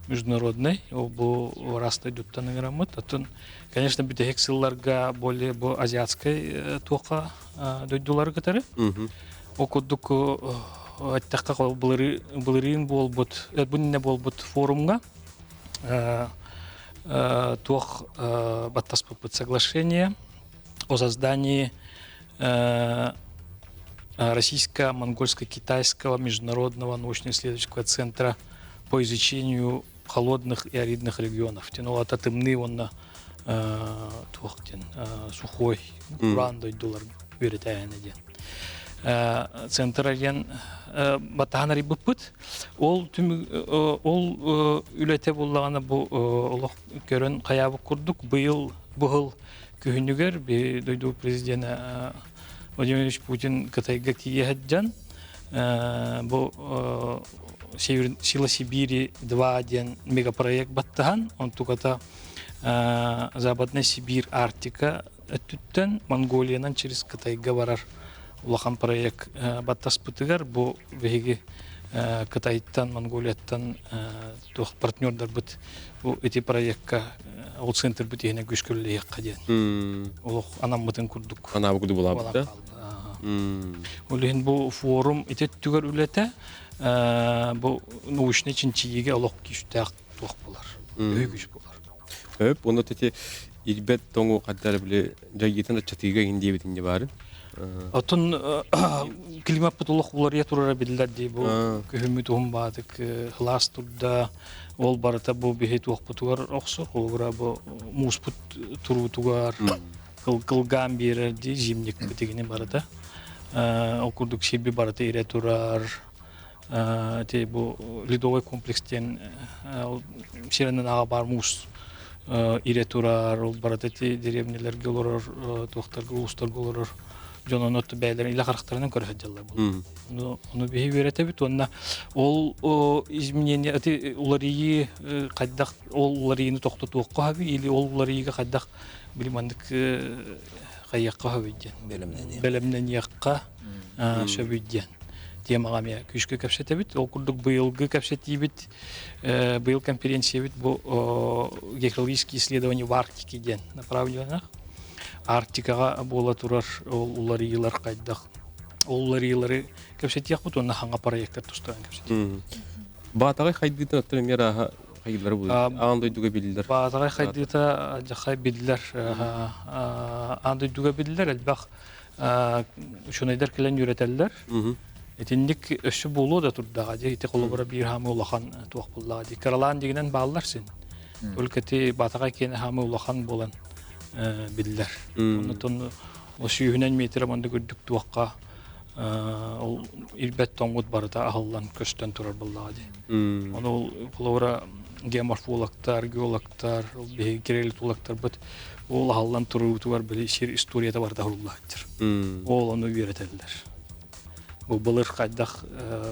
Международный, ол бу араас дойдуттан ыҥыраммыт. Оттон, конечно, бүтэһик сылларга более бу азиатскай туохха дойдулары кытары. Ол курдук эттэххэ былырыын буолбут, бу иннинэ буолбут форумҥа туох баттаспыппыт соглашение о создании Российско-Монгольско-Китайского международного научно-исследовательского центра по изучению холодных и аридных регионов. Тен ол ата тымныы уонна туох диэн сухой кураан дойдулар үөрэтээһинэ диэн. Центр диэн баттаһан арыйбыппыт. Ол ол үлэтэ буллаҕына бу олох көрөн хайаабыт курдук быйыл быһыл күһүнүгэр дойду президенэ. Владимир Ильич Путин Кытайга тиийэ сылдьан бу Сила Сибири 2 диэн мегапроект баттаһан, онтуката Западная Сибирь Арктика өттүттэн Монголиянан через Кытайга барар улахан проект баттаспытыгар бу биһиги Кытайтан, Монголияттан туох партнердарбыт бу ити проекка ол центрбит иһинэн күүскэ үлэлиэххэ диэн олох анаммытын курдук анаабы курдук булаабыт да ол иһин бу форум ити өттүгэр үлэтэ бу научнай чинчийиигэ олох күүстээх туох буолар өй күүс буолар Өп, онно ити ирбэт тоҥу хаддар били дьайыытын аччатыыга иһин диэбитин не баарын. Оттон климаппыт олох уларыйа турара биллэр дии бу күһүммүт уһун баатык сылаас турда ол барыта бу биһи туохпутугар охсор холобура бу мууспут туруутугар кылгаан биэрэр дии зимник битигини барыта ол курдук сирби барыта ирэ турар ити бу ледовый комплекс диэн сирэнэн аҕа баар муус ирэ турар ол барыта ити деревняларга олорор туохтарга улуустарга олорор дьон ону бэйэлэрин илэ харахтарынан көрө сылдьаллар ону ону биһи үөрэтэбит уонна ол изменение ити уларыйыы хайдах ол уларыйыыны тохтотуохха сөбүй или ол уларыйыыга хайдах били маннык хайыахха сөбүй диэн бэлэмнэниэххэ сөбүй диэн темаҕа эмиэ күүскэ кэпсэтэбит. Ол курдук быйылгы кэпсэтиибит, быйыл конференциябит бу геологические исследования в Арктике диэн направленных. Арктикаҕа буола турар ол уларыйыылар хайдах ол уларыйыылары кэпсэтиэхпит уонна хаҥа проектар тустаран кэпсэтиэхпит. Баатаҕай хайдыытын оттон эмиэ арааһа хайдылары булар. Аан дойдуга биллэр. Баатаҕай хайдыыта дьахай биллэр. Аан дойдуга биллэр элбэх учуонайдар кэлэн үөрэтэллэр. Итинник өссө буолуо да турдаҕа дии. Ити холобура биир хаамыы улахан туох буоллаҕа дии. Кыралаан дигинэн бааллар син. Только ити Баатаҕай киэнэ хаамыы улахан буолан биллэр. Оннотон сүүһүнэн метр маннык үрдүк туохха ол ирбэт тоҥмут барыта аһыллан көстөн турар буоллаҕа дии. Ону ол холобура геоморфологтар, геологтар, ол биһиги кириллитологтарбыт ол аһыллан туруутугар били сир историята барыта уһуллааччыр. Ол ону үөрэтэллэр. Бу былыр хайдах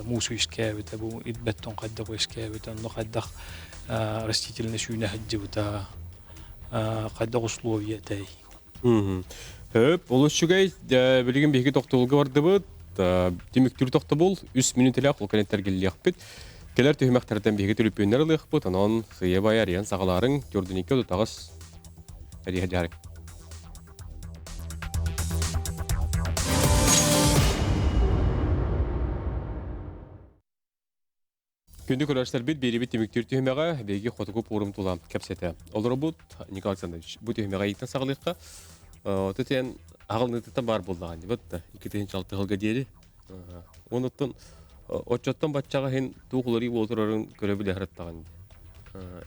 муус үөскээбитэ, бу ирбэт тоҥ хайдах үөскээбитэ, онно хайдах растительный сүүнэ сылдьыбыта, хайдах условия этэй. Хөп, олус үчүгэй. Билигин биһиги тохтобулга бардыбыт. Түмүктүүр тохтобул үс мүнүүтэлээх ол кэнниттэн эргиллиэхпит. Кэлэр түһүмэхтэртэн биһиги түлүпүөннэр ылыахпыт. Онон сыыйа баайа арыйан саҕалаарыҥ. Төрдүнүккэ тутаҕыс. Эриэхэ дьаарыҥ. Күндү көрөөччүлэрбит биэрибит түмүктүүр түһүмэҕэ биһиги хотугу пуорум тула кэпсэтэ олоробут. Николай Александрович, бу түһүмэҕэ ыйтан саҕалыахха. Отутен аҕалыныытыттан баар буоллаҕын дибит да 2006 сылга диэри. Онуттан оччоттон баччаҕа иһин туох уларыы буола турарын көрө билэ сырыттаҕын.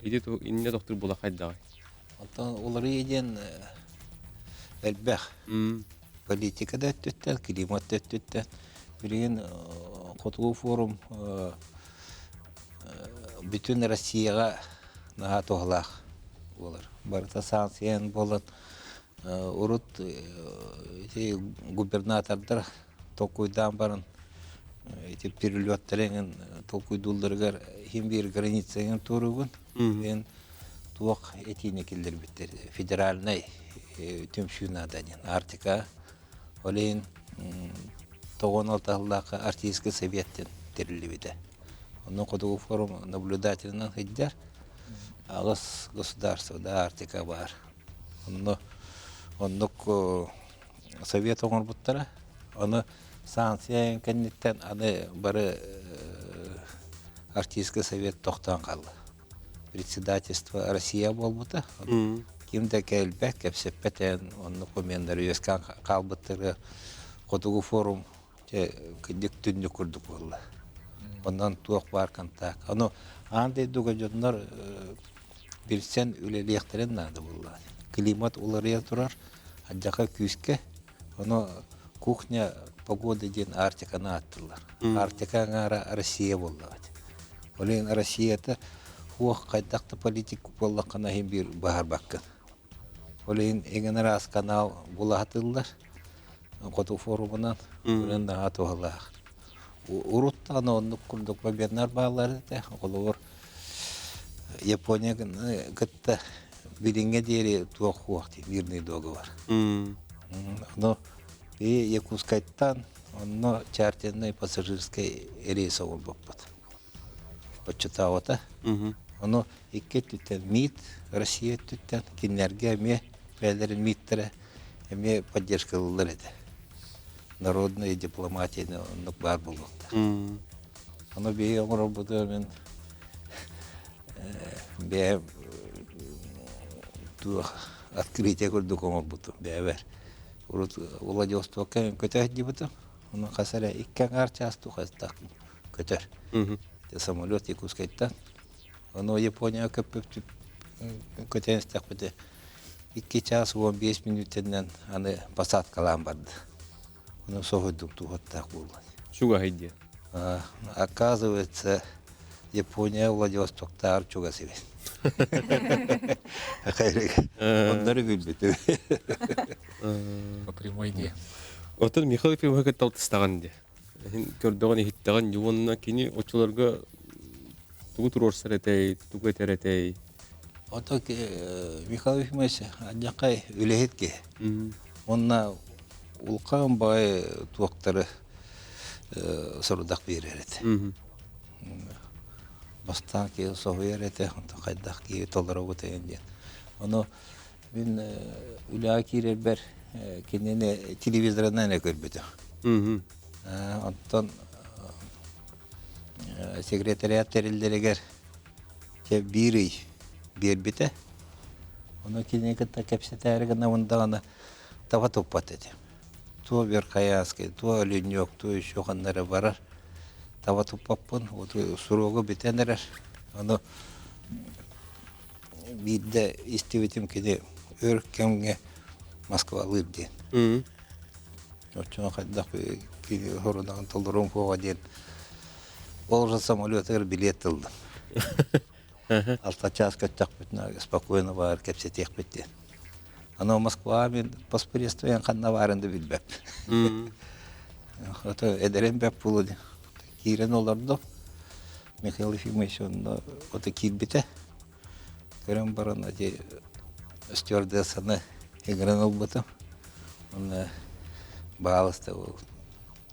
Ити иннэ тохтур була хайдаҕай? Оттон уларыы диэн элбэх. Политика да өттүттэн, климат да өттүттэн. Билигин Хотугу форум бүтүн Россияҕа наһаа туһалаах буолар. Барыта санкциян буолан урут ити губернатордар толкуйдаан баран ити перелеттары эҥин толкуйдуулларыгар иһин биир граница эҥин туоругун эн туох этиини киллэрбиттэр федеральнай түмсүү наада диэн Арктика ол иһин тоҕон алтаһыллаахха Арктический советтен тэриллибитэ. Онно Хотугу форум наблюдателинэн сылдьар аҕыс государство да Арктика баар. Онно оннук совет оҥорбуттара. Ону санкция кэнниттэн аны бары Арктический совет тохтоон хаалла. Председательство Россия буолбута. Ким да кэлбэт, кэпсэппэт эн оннук моменнары үөскээн хаалбыттары Хотугу форум кырдьык түннүк курдук буолла. Онон туох баар контакт. Ону аан дойдуга дьоннор билсэн үлэлиэхтэрин наада буолла. Климат уларыйа турар, алдьархай күүскэ. Ону кухня погода диэн Арктиканы ааттыыллар. Арктика аҥаара Россия буоллаҕа. Ол иһин Россията хуох хайдах да политик буоллаххына иһин биир баһарбаккын. Ол иһин эҥин араас канал булаһатыллар. Хоту форумунан үлэн наһаа туһалаах. Урут даҕаны оннук курдук вебинар бааллар этэ. Холобур, Япония кытта билиҥҥэ диэри туох хуох дии мирный договор. Ону и Якутскайтан онно чартерный пассажирскай рейс оҥорбуппут. Оччотооҕута. Ону икки өттүттэн МИД, Россия өттүттэн кинилэргэ эмиэ бэйэлэрин МИДтэрэ эмиэ поддержкалыыллар этэ. Народная дипломатияны оннук баар буолуохтаах. Ону биһиги оҥорорбутугар мин бэйэм туох открытие курдук оҥорбутум бэйэбэр. Урут Владивостокка көтө сылдьыбытым. Ону хас эрэ икки аҥаар чаас тухастах көтөр. Самолет Якутскайтан. Ону Японияҕа көппүт көтөн истэхпитэ 2 чаас 15 мүнүүтэнэн аны посадкалаан барда. Ону соһуйдум туһаттаах буолла. Чугаһый диэн. Оказывается, Япония Владивостоктааҕар чугас эбит. Оннору билбитим. По прямой дии. Оттон Михаил Ефимович кытта алтыстаҕын дии. Көрдөҕүн иһиттэҕин уонна кини оччолорго тугу туруорсар этэй, тугу этэр этэй? Ото Михаил Ефимович адьакай үлэһит киһи. Уонна улахан баай туохтары сорудах биэрэр этэ. Бастаан киһи соһуйар этэ, хайдах киһи толоробут эҥин диэн. Ону мин үлэҕэ киирэрбэр кинини телевизорынан эрэ көрбүтүм. Оттон секретариат тэриллэригэр дьэ биир ый биэрбитэ. Ону кинини кытта кэпсэтээри гынабын даҕаны таба туппат этим. Туо Верхоянскай, туо Оленек, туо еще ханна эрэ барар. Таба туппаппын, вот суруога бүтэн эрэр. Ону биирдэ истибитим кини өр кэмҥэ Москвалыыр диэн. Оччоҕо хайдах кини хорунаҕын толоруом суоҕа диэн ол уже самолетыгар билиэт ыллым. Алта чаас көттөхпүтүнэ спокойно баар кэпсэтиэхпит диэн. Аны Москваҕа мин постпредствоен ханна баарын да билбэппин. Ото эдэрим бэп буолуо диэн. Киирэн олордум. Михаил Ефимович онно ото киирбитэ. Көрөн баран ити стюардессаны ыҥыран ылбытым. Уонна баалыста ол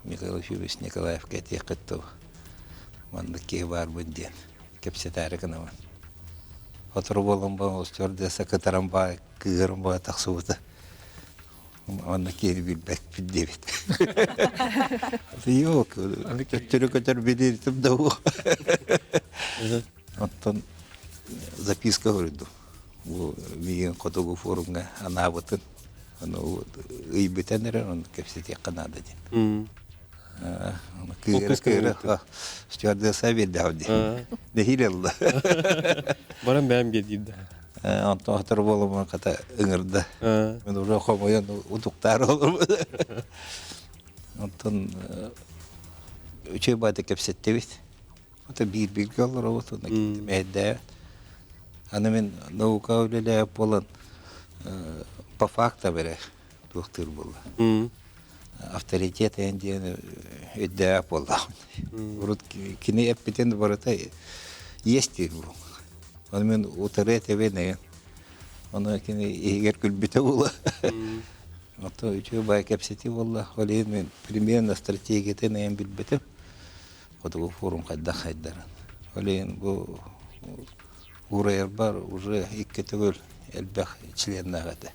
Михаил Ефимович Николаевка этиэххит дуу, маннык киһи баарбын диэн кэпсэтээри гынабын. Сотору буолан баран стюардесса кытаран баа кыыһыран баа тахсыбыта. Онно киһи билбэппит диэбит. Yok, төттөрү көтөр билиртим да Оттон записка суруйдум. Бу миигин хотугу форумҥа анаабытын, ону ыйбытан эрэр, ону кэпсэтиэххэ наада диэн. Кыыра кыыра стюардесса биэрдэҕим дии. Нэһиилэ ылла. Баран бэйэм биэрдиир да. Онтон сотору буоламмын хата ыҥырда. Мин уже хомойон утуктаары олорбут. Онтон үчүгэй баайда кэпсэттибит. Ото биир бииргэ олоробут уонна мэһэйдээбэт. Аны мин наука үлэлээбит буолан по фактам эрэ туохтуур буолла. Авторитет эн диэн өйдөөх буоллаҕым. Урут кини эппитин барыта есть диир буол. Ону мин утары этэбин эйэн. Ону кини иһигэр күлбүтэ буола. Ото үчүгэй баай кэпсэтии буолла. Ол иһин мин примерно стратегиятын эйэн билбитим. Хотугу форум хайдах хайдарын. Ол иһин бу уурайарбар уже икки төгүл элбэх членнээх этэ.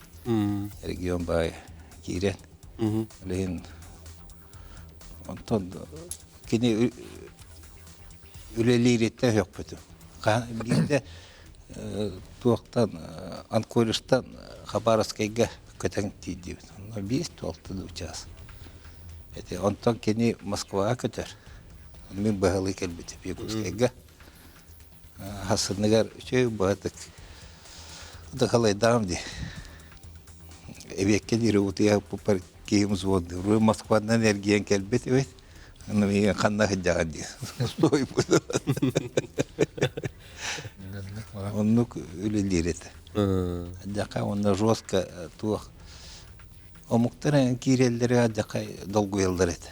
Регион баай киирэн. Ол иһин онтон кини үлэлиириттэн өһөхпүтүм. Биирдэ туохтан Анкорежтан Хабаровскайга көтөн тиийдибит. Онно биэс туолта час. Эти онтон кини Москваҕа көтөр. Мин быһалыы кэлбитим Якутскайга. Хасыныгар үчүгэй баҕатык дакалайдаам дии. Эбиэккэ диэри утуйа киһим взводный. Москвадан эргийэн кэлбит эбит. Аны миигин ханна сылдьаҕын дии. Сойбут. Оннук үлэлиир этэ. Дьака уонна жестко туох. Омуктар киирэллэрэ адьакай долгуйаллар этэ.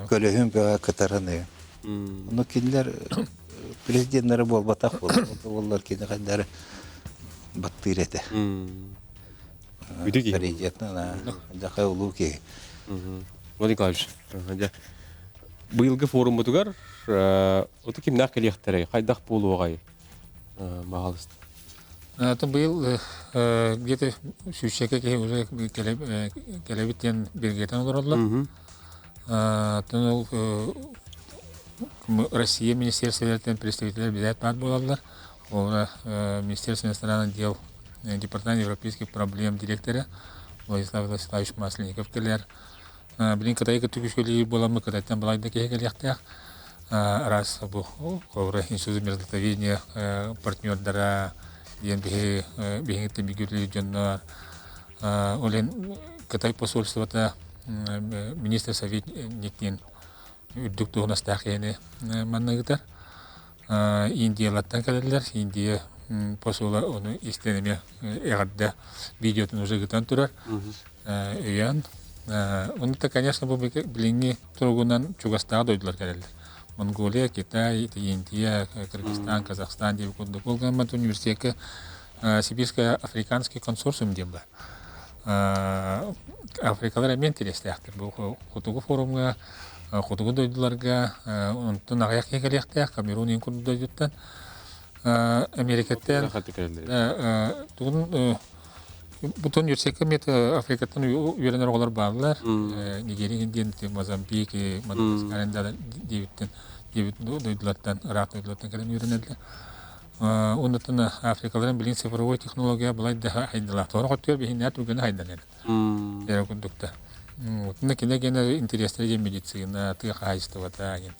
Көлөһүн бөҕө кытаран Ону кинилэр президеннэрэ буолбатах буоллар кини хайдары баттыыр этэ. Авторитетна дьаха улуу киһи. Владимир Николаевич, быйылгы форуммутугар оту кимнээх кэлиэхтэрэй, хайдах буолуоҕай? Баҕалыста. Атын быйыл где-то сүүсчэкэ киһи уже кэлэбит диэн биргэтэн олороллор. Атын ол Россия министерстволарыттан представителлэр билээт баар буолаллар. Ол Министерство иностранных дел Департамент европейских проблем директора Владислав Владиславович Масленников кэлэр. Билин Кытайы кытта күскөлүү буоламмыт Кытайтан балай да киһи кэлиэхтээх. Араас бу холобура институт мерзлотоведения партнердара диэн биһи биһиҥиттэн бигүрүлүү дьоннор. Ол иһин Кытай посольствота министр советник диэн үрдүк дуоһунастаах киһини манна ыытар. Индиялартан кэлэллэр. Индия посола ону истэн эмиэ эҕэрдэ видеотун уже ыытан турар. Өйөөн. Ону да, конечно, бу билиҥҥи туругунан чугастааҕы дойдулар кэлэллэр. Монголия, Китай, Индия, Кыргызстан, Казахстан диэбит курдук. Ол гынан университекка Сибирско-африканский консорциум диэн бар. Африкалар эмиэ интэриэстээхтэр. Бу хотугу форумҥа, хотугу дойдуларга онтон аҕыйах киһи кэлиэхтээх, Камерун иин курдук дойдуттан. Америкаттан тугун бутун университекка эмиэ Африкаттан үөрэнэр оҕолор бааллар. Нигерия диэн Мозамбик, Мадагаскар диэбиттэн диэбит дойдулартан, ыраах дойдулартан кэлэн үөрэнэллэр. Оннуттан Африкаларын билин цифровой технология былай да хайдалаах. Тоҕо хотугар биһиннээх түргэнэ хайдан эрэ. Эрэ курдукта. Отунна кине гена интереснere диэн медицина, тыа хаһаайыстыбата диэн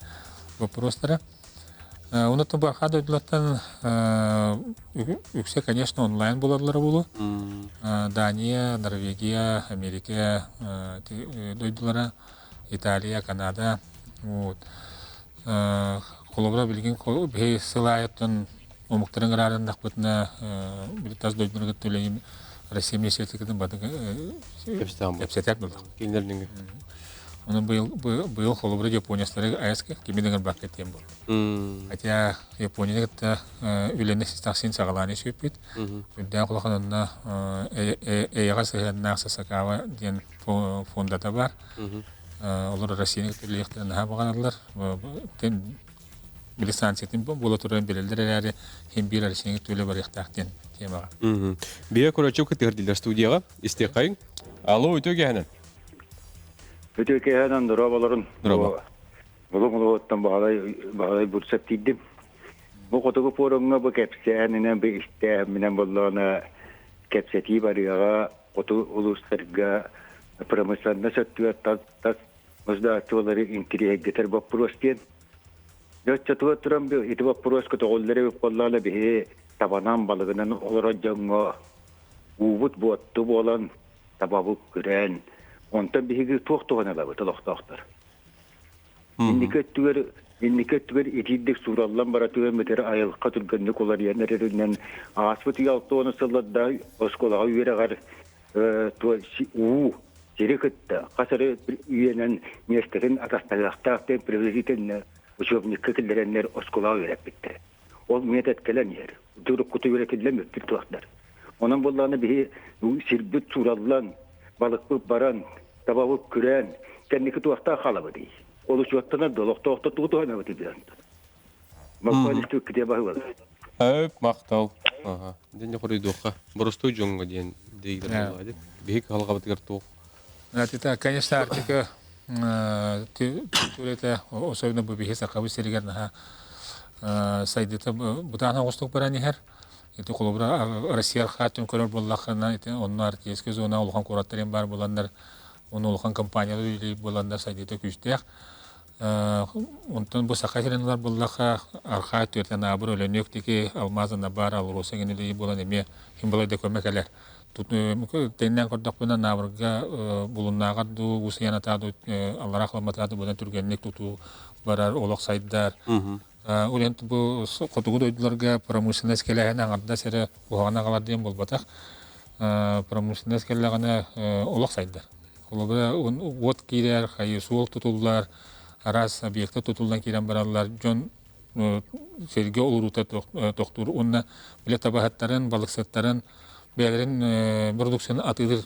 вопростара. Онуттан бу архаа дойдулартан үксэ, конечно, онлайн булаллара буолуо. Дания, Норвегия, Америка дойдулара, Италия, Канада. Вот. Холобура, билигин биһи сыл аайыттан омуктарын ыраарыннахпытына, тас дойдулары кытта үлэлиим Россия министерствотын баты кэпсэтэр буоллах. Кинилэр Оны быйыл быйыл холобура японецтары АЭС кими дыңырбакка тиэн буолла. Хотя Японияны кытта үлэни тахсин саҕалааны сүппүт. Үрдээх улахан онно эйэҕэ сыһыаннаах Сасакава диэн фондата бар. Олор Россияны кытта үлэлиэхтэрин наһаа баҕараллар. Били станциятын буола турарын билэллэр эрээри, хим биир Россияны кытта үлэ барыахтаах диэн темаҕа. Бия көрөөччү кытыһар дииллэр студияҕа. Истиэххэйиҥ. Алло, үтүө киэһэнэн. Үтүө киэһэнэн, дорооболорун. Дорообо. Булуҥ улууһуттан Баһылай Баһылай Бурцев тиийдим. Бу хотугу форумҥа бу кэпсээнинэн, бу истээһимминэн боллоҕуна кэпсэтии барыаҕа хоту улуустарга промышленность өттүгэр тас тас государстволары интириэһиргэтэр боппуруос диэн. Дьэ оччотугар туран ити боппуруос көтөҕүллэр эбит буоллаҕына биһи табанан балыгынан олорор дьоҥҥо уубут буотту буолан табабыт күрээн онтон биһиги туох туһаны ылабыт олохтоохтор. Инники өттүгэр инники өттүгэр итиирдик суураллан бара түһэн бүтэр айылҕа түргэнник уларыйан эрэринэн ааспыт үйэ 60 сылларда оскуолаҕа үөрэҕэр уу сири кытта хас эрэ үйэнэн миэстэтин атастаһыахтаах диэн приблизительно учебникка киллэрэннэр оскуолаҕа үөрэппиттэр. Ол метод кэлэн иһэр. Уруккуту үөрэтиллэн бүппүт туохтар. Онон буоллаҕына биһи сирбит суураллан, балыкпыт баран, табабыт күрээн, кэнники туохтаах хаалабытый? Ол учуоттанар да олохтоохтор тугу туһанабытый диэн. Махтал истибиккитиэ баһылар. Өп, махтал. Аха. Дьэ хоруйдуохха. Боростуой дьоҥҥо диэн диигдэр буоллаҕа дии. Биһиги кыһалҕабытыгар туох? Это, конечно, Арктика түрэтэ, особенно бу биһи Сахабыт сиригэр наһаа сайдыыта бытаан оҕустук баран иһэр. Ити холобура Россия архаатын көрөр буоллаххына, ити онно арктическай зона улахан куораттарын баар буоланнар, оны улахан компаниялар үлэлиир буоланнар сайдыыта күүстээх. Онтон бу Саха сирин ылар буоллахха, архаа түөртэн аабыр Өлөнүк диэки алмаас Анабар, Алроса гин үлэлиир буолан эмиэ ким балай да көмө кэлэр. Тэҥнээн көрдөхпүнэ, Анаабырга булуннааҕар дуу, Уус Айанатаа дуу, Аллараа Халыматаа дуу быдан түргэнник тутуу барар, олох сайдар. Ол иһин бу хотугу дойдуларга промышленность кэлээһин аҥардас эрэ куһаҕаны аҕалар диэн буолбатах. Промышленность кэллэҕинэ олох сайдар. Холобура, уот киирэр, хайы суол тутуллар, араас объекта тутуллан киирэн бараллар, дьон сиргэ олоруута тохтуур уонна бile табаһыттарын, балыксыттарын бэйэлэрин продукцияны атыылыыр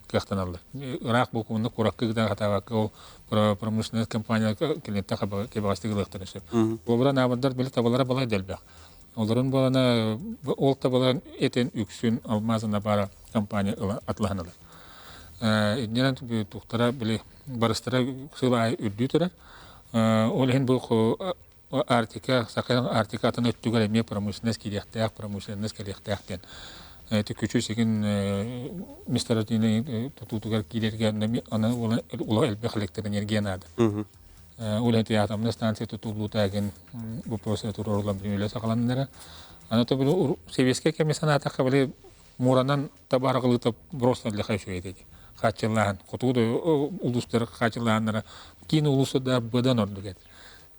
кыахтаналлар. Ыраах буокунна куракка гытан хатаабакка ол промышленность компания клиенттэн кэбэҕэстик ылыахтарын сөп. Буолбура наабырдар били табалара балай да элбэх. Олорун буолана ол табаларын этин үксүн алмазына баара компания атылаһан ылар. Иннинэн тухтара били барыстара сыл аайы үрдүү турар. Ол иһин бу Арктика, Саха Арктика атын өттүгэр эмиэ промышленность киириэхтээх, промышленность кэлиэхтээх диэн. Ити күчү сигин месторождение тутуутугар киирэргэ аны ула элбэх электроэнергия наада. Ол иһин атомная станция тутуллуута эгин вопросы туруоруллан билэ саҕаланнара. Аны то били сэбиэскэй кэми санаатахха били муранан табаарылыыта просто для үчүгэй этэ. Хааччыллааһын, хотугу да улуустар хааччыллааһыннара киин улууса да быдан ордук этэ.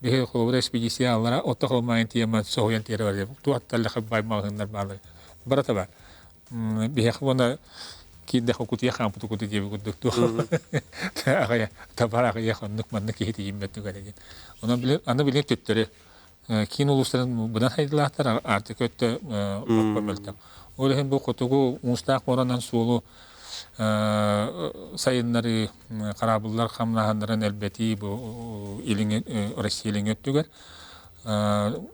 Биһи холобура экспедиция аллара отто холмайын тиэмэн соһуйан тиэрэ бар туох таллаха бай маҕаһыыннар бааллар барата бар биһиэхэ уонна киирдэхэ кутуйа хаампыт куту диэби курдук туох аҕыйа табар аҕыйах оннук маннык киһи тиийиммэт түгэнэ диэн онон били аны били төттөрү киин улуустарын быдан хайдылаахтар Арктика өттө лаппа мөлтөх ол иһин бу хотугу муустаах муоранан суолу сайыннарыы хараабыллар хамнаһаннарын элбэтии бу илиҥ Россия илиҥ өттүгэр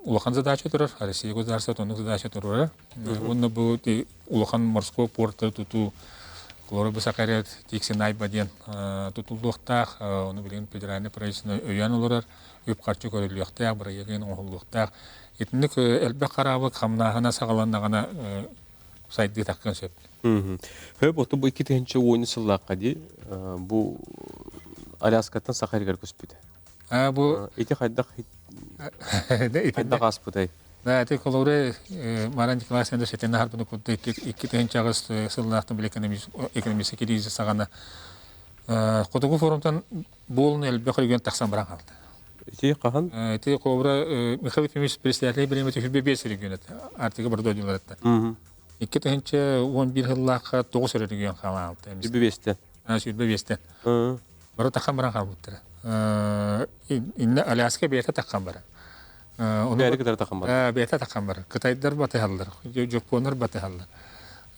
улахан задача турар Россия государство оннук задача турар уонна бу улахан морской порттары тутуу Холобура бу Сахарет Тиксинайба диэн тутуллуохтаах ону билигин федеральный правительство өйөөн олорор үп-харчы көрүллүөхтээх бырайыагын оҥоһуллуохтаах итинник элбэх хараабыл хамнааһына саҕаланнаҕына сайдыы таххыан сөп. Хөп оту бу 2010 сыллаахха дии бу Аляскаттан Саха сиригэр көспүтэ. А бу ити хайдах хайдах ааспытай? Да, ити холобура Маран Николаевич сэтин аһарбыны курдук 2008 сыллаахтан били экономический кризис саҕана Хотугу форумтан буолун элбэх регион тахсан баран хаалта. Ити хаһан? Ити холобура Михаил Ефимович председатель бириэмэтэ 25 регион этэ. Арктика бар дойдуларыттан. 2011 сыллаахха 9 регион хаалаалта. 25-тен. 25-тен. Бары таххан баран хаалбыттара. Инне Аляска бэйэтэ таххан барар. Бэйэтэ кытары таххан барар. Бэйэтэ таххан барар. Кытайдар батыһаллар, Дьоппуоннар батыһаллар.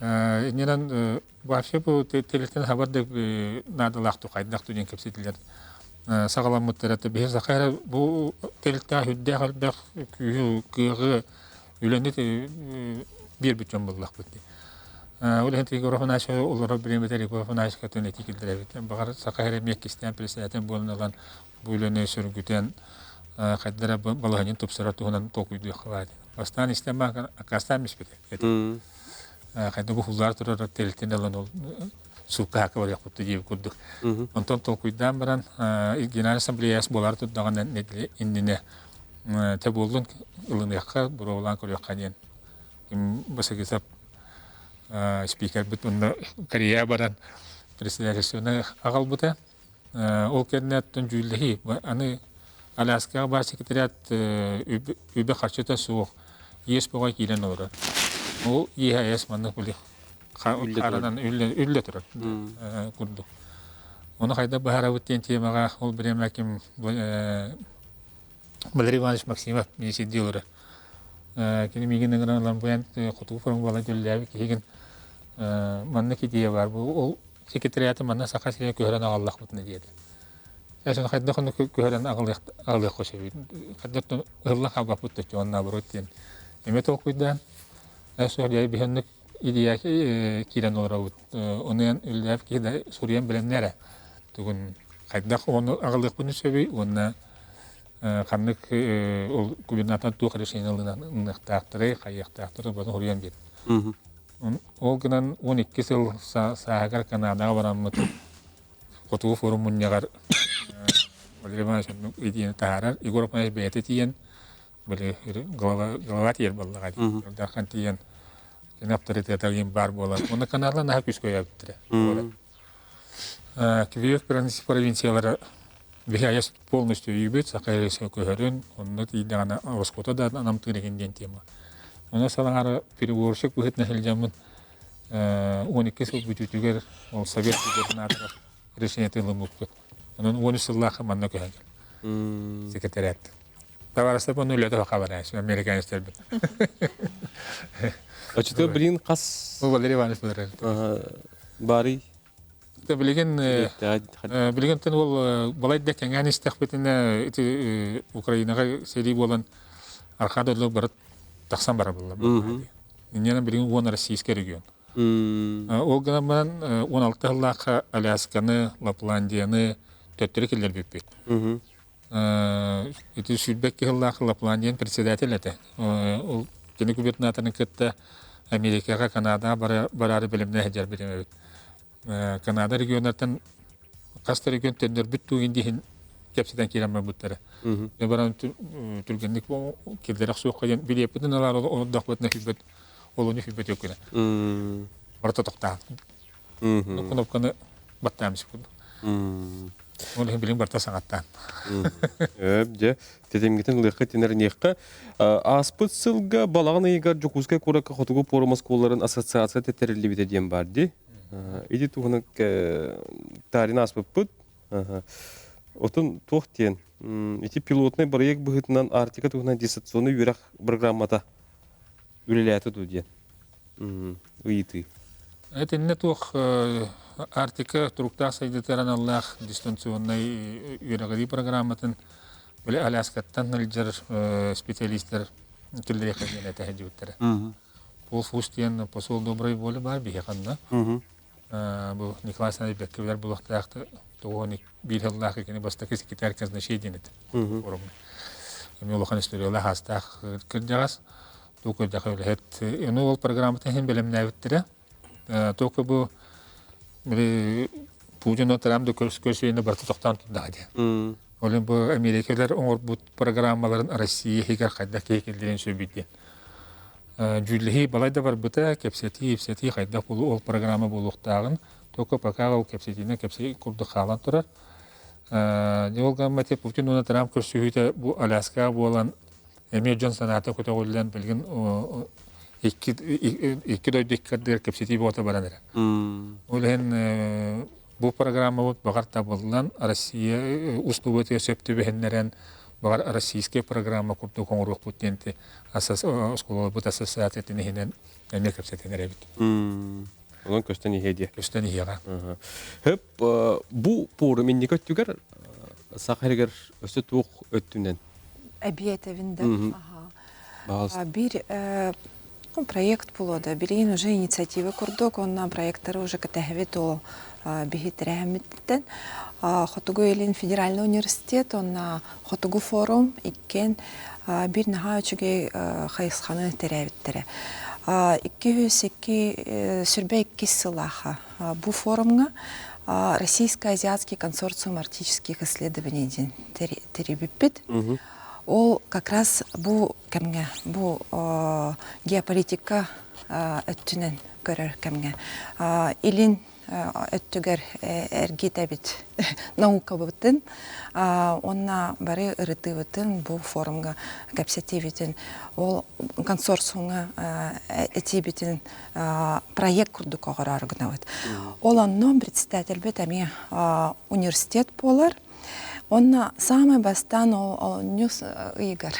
Иннинэн вообще бу телефон хабар да наадалаах хайдах диэн кэпсэтилэр саҕаламмыттара биһи саха эрэ бу тэрилтээх үрдээх элбэх күүһү кыаҕы үлэни биэрбит дьон буоллахпыт дии. Ол иһин Егор Афанасьев олорор бириэмэтэ Егор Афанасьевка этии киллэрэбит. Баҕар саха эрэ эмиэ иккистээн председатель буолан ылан бу үлэни сөргүтэн хайдара балаһанньын тупсарар туһунан толкуйдуохха баар. Бастаан истэн баан аккаастаан испитэ. Хайда бу хуллаар турар тэрилтэн ылан ол суукка хаакка барыахпыт диэбит курдук. Онтон толкуйдаан баран Геннадий Ассамблеяс буолар турдаҕына нэдиэлэ иннинэ тэ буоллун ылыныахха, боруобалаан көрүөххэ диэн Басыгысап спикербит онно Корея баран председательствоны аҕалбыта. Ол кэннэ дьүүллэһии аны Аляскаҕа баар секретариат үбэ-харчыта суох иэс бөҕө киирэн олорор. Ол иэһэ маннык били харанан үллэ турар курдук. Ону хайдах быһаарабыт диэн темаҕа ол бириэмэ ким Валерий Иванович Максимов миисийдии олорор. Кини миигин ыҥыран ылан буйан хотугу форум буолан үлэлээбит киһигин маннык идея баар. Бу ол секретариаты манна Саха сиригэр көһөрөн аҕаллахпытына диэтэ. Эсен хайдах ону көһөрөн аҕалыахха сөбүй? Хайдах ыһыллан хаалбаппыт да уонна наоборот диэн. Эмиэ толкуйдаан, суох дьэ биһэнник идея киирэн олоробут. Ону эн үлэлээбит киһи да суруйан билэннэ эрэ. Тугун хайдах ону аҕалыахпын сөбүй уонна ханнык ол губернатор туох решение ылыныахтаахтарый, хайыахтаахтары бары суруйан биэр. Ол гынан 12 сыл сааһыгар Канадаҕа бараммыт Хотугу форум мунньаҕар Валерий Иванович идеяны таһаарар. Егор Афанасьевич бэйэтэ тиийэн, били голова, голова тиийэр буоллаҕа дии. Дархан тиийэн кини авторитета ыйын баар буолан. Уонна Канадалар наһаа күүскэ өйөөбүттэрэ. Квебек провинциялара биһи айас полностью өйүүбүт, Саха көһөрүн, онно тиийдэҕинэ ороскуота да намтыыр игин диэн тема. Онон салаҥары переговорщик быһыытынан сылдьаммын. 12 сыл бүтүүтүгэр ол совет губернатора решениетын ылыммыппыт. Онон 13 сыллаах манна көһөн кэл. Секретариат. Товарыстар оны үлэтэ хабар американецтер бит. Оччото билин хас Валерий Иванович булар. Барый. Билигин билигин тен ол балай да кэҥээн истэхпитинэ ити Украинаҕа сэрии буолан архаа дойду барыт тахсан бара булла. Инньэнэн билигин уон российский регион. Ол гынан баран 16 сыллаахха Алясканы, Лапландияны төттөрү киллэрбиппит. Ити 22 сыллаах Лапландиян председатель этэ. Ол кини губернаторын кытта Америкаҕа, Канадаҕа бараары бэлэмнээх сылдьар эбит. Канада регионнартан хас да регион төннөрбүт тугун диһин кэпсэтэн киирэн барбыттара. Баран түргэнник киллэрэх суохха диэн билиэппитин ылаар олордохпутуна хүлбэт олону хүлбэт өкүнэ. Барыта тохтаан. Кнопканы баттаан курдук. Ол иһин билин барыта саҥаттаан. Өп, дьэ, тэтимгитин ылыахха тинэрниэххэ. Ааспыт сылга балаҕан ыйыгар Дьокуускай куоракка Хотугу пуорум оскуолаларын ассоциация тэриллибитэ диэн баар дии. Ити туһунан таарин ааспыппыт. Отун туох диэн, ити пилотнай бырайыак быһыытынан Арктика туһунан дистанционнай үөрэх программата үлэлээтэ дуу диэн ыйытыы. Итиннэ туох Арктика туруктаах сайдыытыгар аналлаах дистанционнай үөрэҕирии программатын били Аляскаттан сылдьар специалистар киллэриэххэ диэн этэ сылдьыбыттара. Пол Фус диэн посол доброй воли баар биһиэхэ онно. Бу Николай Александрович бэккэ билэр буолуохтаах тоҕуон биир сыллаах кини бастакы секретарь казначей диэн этэ форумҥа. Эмиэ улахан историялаах аастаах кырдьаҕас. Туох кырдьаҕа үлэһит. Ону ол программатын иһин бэлэмнээбиттэрэ. Только бу Путин Трамп да көрсүөнү барыта тохтоон турдаҕа диэн. Ол иһин бу Америкалар оҥорбут программаларын Россия иһигэр хайдах киһи киллэриэн сөбүй диэн. Дьүүллэһии балай да барбыта, кэпсэтии, ипсэтии хайдах ол программа буолуохтааҕын, только пока ол кэпсэтиинэн кэпсэтии курдук хаалан турар. Ол гамма Путин уонна Трамп көрсүһүүтэ бу Аляскаҕа буолан эмиэ дьон санаата көтөҕүллэн билигин икки икки дойду икки ардыгар кэпсэтии буота баран эрэр. Ол иһин бу программабыт баҕар табыллан Россия услугатыгар сөп түбэһиннэрэн баҕар российскай программа курдук оҥоруохпут диэн оскуолаларбыт ассоциациятын иһинэн эмиэ кэпсэтэн эрэбит. Онон көстөн иһиэ диэ. Көстөн иһиэҕэ. Хөп бу пуорум инники өттүгэр саха сиригэр өссө туох өттүнэн Эбиэтэбин да. Бир проект булуода. Билигин уже инициатива курдук, онно проекттары уже кэтэһэбит ол биһи тэрээһиммиттэн. Хотугу Илин федеральный университет, онно Хотугу форум иккиэн бир наһаа үчүгэй хайысханы тэрээбиттэрэ. 202 сүрбэ иккис сылааха бу форумҥа Российско-азиатский консорциум арктических исследований диэн тэрийбиппит. Ол как раз бу кэмҥэ, бу геополитика өттүнэн көрөр кэмҥэ илин өттүгэр эргитэбит наукабытын уонна бары ырытыыбытын бу форумга кэпсэтиибитин ол консорциумҥа этиибитин проект курдук оҕороору гынабыт. Ол онно председательбит эмиэ университет буолар. Онно саамай бастаан ол ньус ыйыгар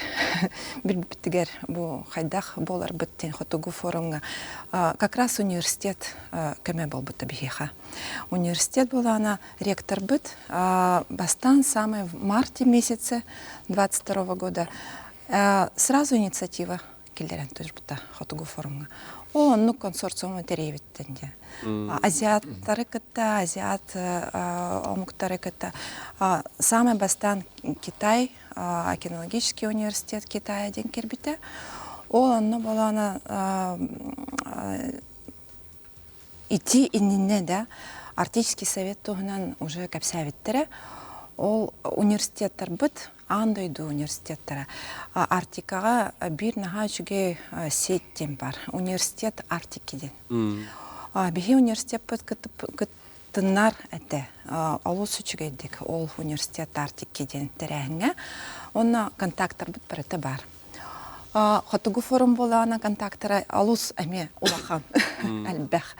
билбитигэр бу хайдах буоларбыт диэн хотугу форумҥа как раз университет көмө буолбута биһиэхэ. Университет буолаана ректорбыт бастаан самый в марте месяце 22 года сразу инициатива киллэрэн турбута хотугу форумҥа. Ол оннук консорциуму тэрийбиттэн диэн. Азиаттары кытта, азиат омуктары кытта самый бастаан Китай, океанологический университет Китая диэн кирбитэ. Ол онно болоона ити иннинэ да Арктический совет туһунан уже кэпсээбиттэрэ. Ол университеттарбыт аан дойду университеттара Арктикаҕа биир наһаа үчүгэй сеть диэн бар. Университет Арктики диэн. Биһи университеппыт кыттыннар этэ. Олус үчүгэйдик ол университет Арктики диэн тэрээһиҥҥэ. Онно контактарбыт барыта бар. Хотугу форум буолаана контактара олус эмиэ улахан элбэх.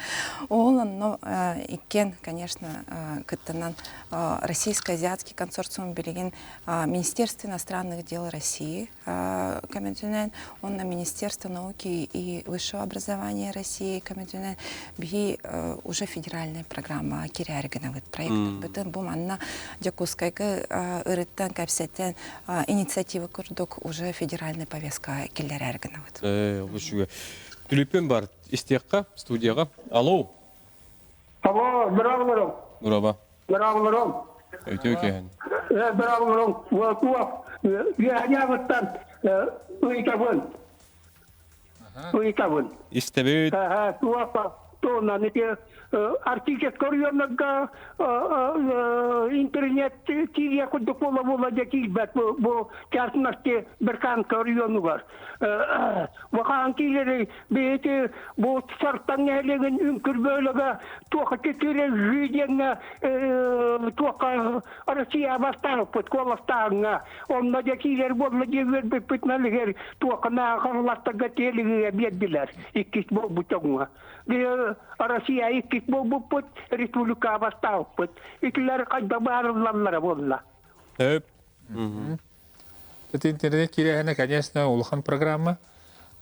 Ол онно иккиэн, конечно, кыттынан Российско-азиатский консорциум билигин Министерство иностранных дел России көмөтүнэн, онно Министерство науки и высшего образования России көмөтүнэн биһи уже федеральная программа кирээри гынабыт проектпытын. Бу манна Дьокуускайга ырыттан кэпсэтэн инициатива курдук уже федеральный повестка киллэрээр гынабыт. Үчүгэй. Түлүппүн бар истиэххэ студияҕа. Алло. Алло, браво Браво. Браво. Өтө кэһэн. Браво. Туох үөһэнээҕиттэн ыйытабын. Ыйытабын. Истэбит. Туох туонан ити артикет көрүөннэргэ интернет тиийэ курдук буола буола дьэ тиийбэт бу частности Беркан көрүөнүгэр Вахаан киилери бэйэти бу сартан нэһилиэгин үҥкүр бөөлөгэ туохха киирэ диэҥҥэ туохха Россия бастаахпыт куоластааҥҥа онно дьэ киирэр буолла дьэ үөрбүппүт налыгар туохха нааҕаллартарга тиэлигигэ биэрдилэр иккис буолбут дьоҥҥо Россия иккис буолбуппут республика бастаахпыт итилэр хайда баарыллаллара буолла. Өп. Это интернет киирээһинэ, конечно, улахан программа.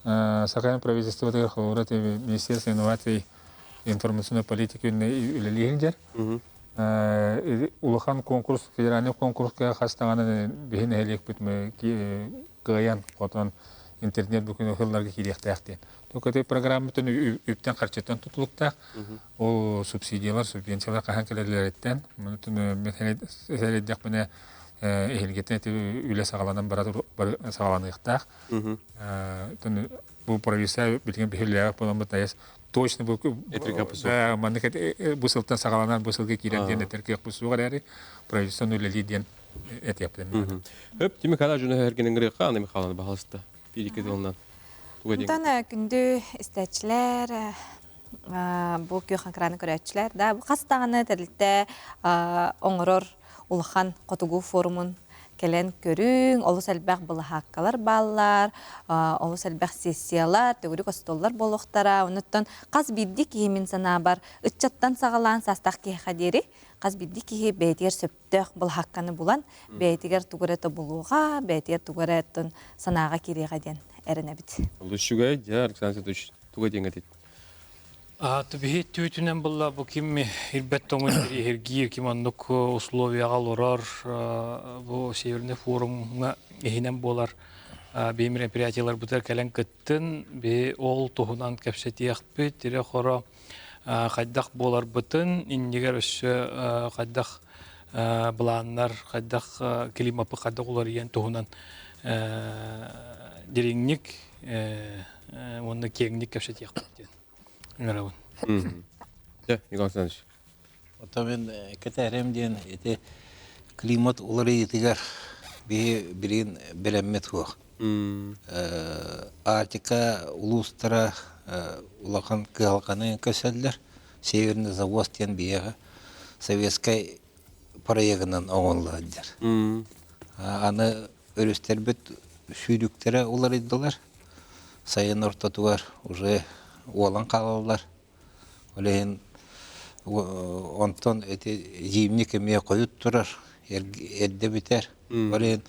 Сахалин правительствотыгар холобура Министерство инноваций информационной политики үлэлиир дьэр. Улахан конкурс, федеральный конкурска хас даҕаны биһи нэһилиэкпит кыайан хотон интернет бүгүн ыһылларга киириэхтээх диэн. Только эти программатын үптэн харчыттан тутулуктаах. Ол субсидиялар, субвенциялар хаһан кэлэллэриттэн, сэрэйдэхпинэ эһилгэтин эти үлэ саҕаланан бара саҕаланыахтаах. Бу правительство билигин биһилээх буоламмыт айас точно бу маннык бу сылтан саҕаланан бу сылга киирэн диэн этэр кыахпыт суох эрээри правительство үлэлии диэн этиэхпитин. Өп, Тимир Михайлович журналист эргинен гырыакка Анна Михайловна баһалыста. Биир тылынан. Онтон күндү истээччилэр, бу күөх экраны көрөөччүлэр, да, бу хас даҕаны тэрилтэ оҥорор улахан хотугу форумун кэлэн көрүҥ, олус элбэх былаһааккалар бааллар, олус элбэх сессиялар, төгүрүк остуоллар буолуохтара. Онуттан хас биирдии киһи мин санаабар ыччаттан саҕалаан саастаах киһиэхэ диэри хас биирдии киһи бэйэтигэр сөптөөх былаһаакканы булан, бэйэтигэр тугу эрэ тобулуоҕа, бэйэтигэр тугу эрэ санааҕа киириэҕэ диэн эрэнэбит. Олус үчүгэй, дьэ, Александр Светович, туга диэҥ этит? Биһи түүтүнэн булла бу ким ирбэт тоҥун иһиргиир, ким оннук условияҕа олорор, бу Северный форумҥа иһинэн буолар биһи мероприятиеларбытыгар кэлэн кыттын, биһи ол туһунан кэпсэтиэхпит, тирэ-хоро хайдах буоларбытын, иннигэр өссө хайдах былааннар, хайдах климапы хайдах уларыйан туһунан дириҥник уонна киэҥник кэпсэтиэхпит диэн ыҥырабын. Дьэ, Егор Александрович. Оттон мин кэтээрим диэн ити климат уларыйыытыгар биһи билигин бэлэммит суох. Арктика улуустара улахан кыһалҕаны көрсөллөр. Северный завоз диэн биһиэхэ советскай проегынан оҥоһулла сылдьар. Аны өрүстэрбит сүүрүктэрэ уларыйдылар. Сайын ортотугар уже уолан хаалаллар. Ол иһин онтон ити зимник эмиэ хойут турар, эрдэ бүтэр. Ол иһин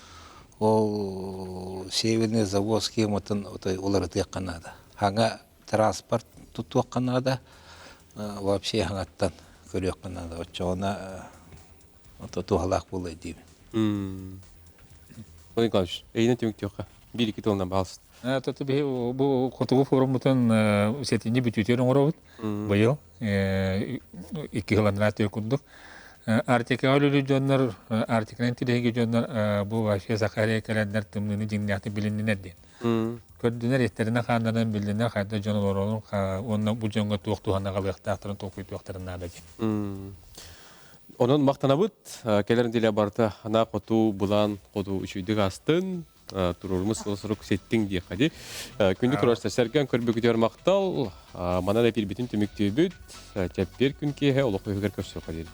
ол Северный завоз схематын отой уларытыахха наада. Хаҥа транспорт тутуохха наада, вообще хаҥаттан көрүөххэ наада. Оччоҕуна ото туһалаах буолуо диибин. Владимир Николаевич, эйинэн түмүктүөххэ. Биир-икки тылынан баалсын. Тото биһи бу хотугу форуммутун сэтинньи бүтүүтүгэр оҥоробут. Быйыл икки сыл анараа курдук. Арктикаҕа үлэлиир дьоннор, Арктиканан тирэһиги дьоннор бу вообще Сахария кэлэннэр тымныыны дьиҥнээхтик билиннинэр диэн. Көрдүнэр, истэринэ хааннарын билиннэр хайда дьон олорорун уонна бу дьоҥҥо туох туһаны аҕалыахтаахтарын толкуйдуохтарын наада диэн. Онон махтанабыт. Кэлэр нэдиэлэ барыта анаа хоту былаан хоту үчүйдүк астын. Туруорумус сыл-сорук ситтиҥ диэххэ дии. Күндү көрөөччүлэр, сэргээн көрбүкүтүгэр махтал. Манан эпиирбитин түмүктүүбүт. Чэппиэр күн киэһэ олох үһүгэр көрсүөххэ диэри.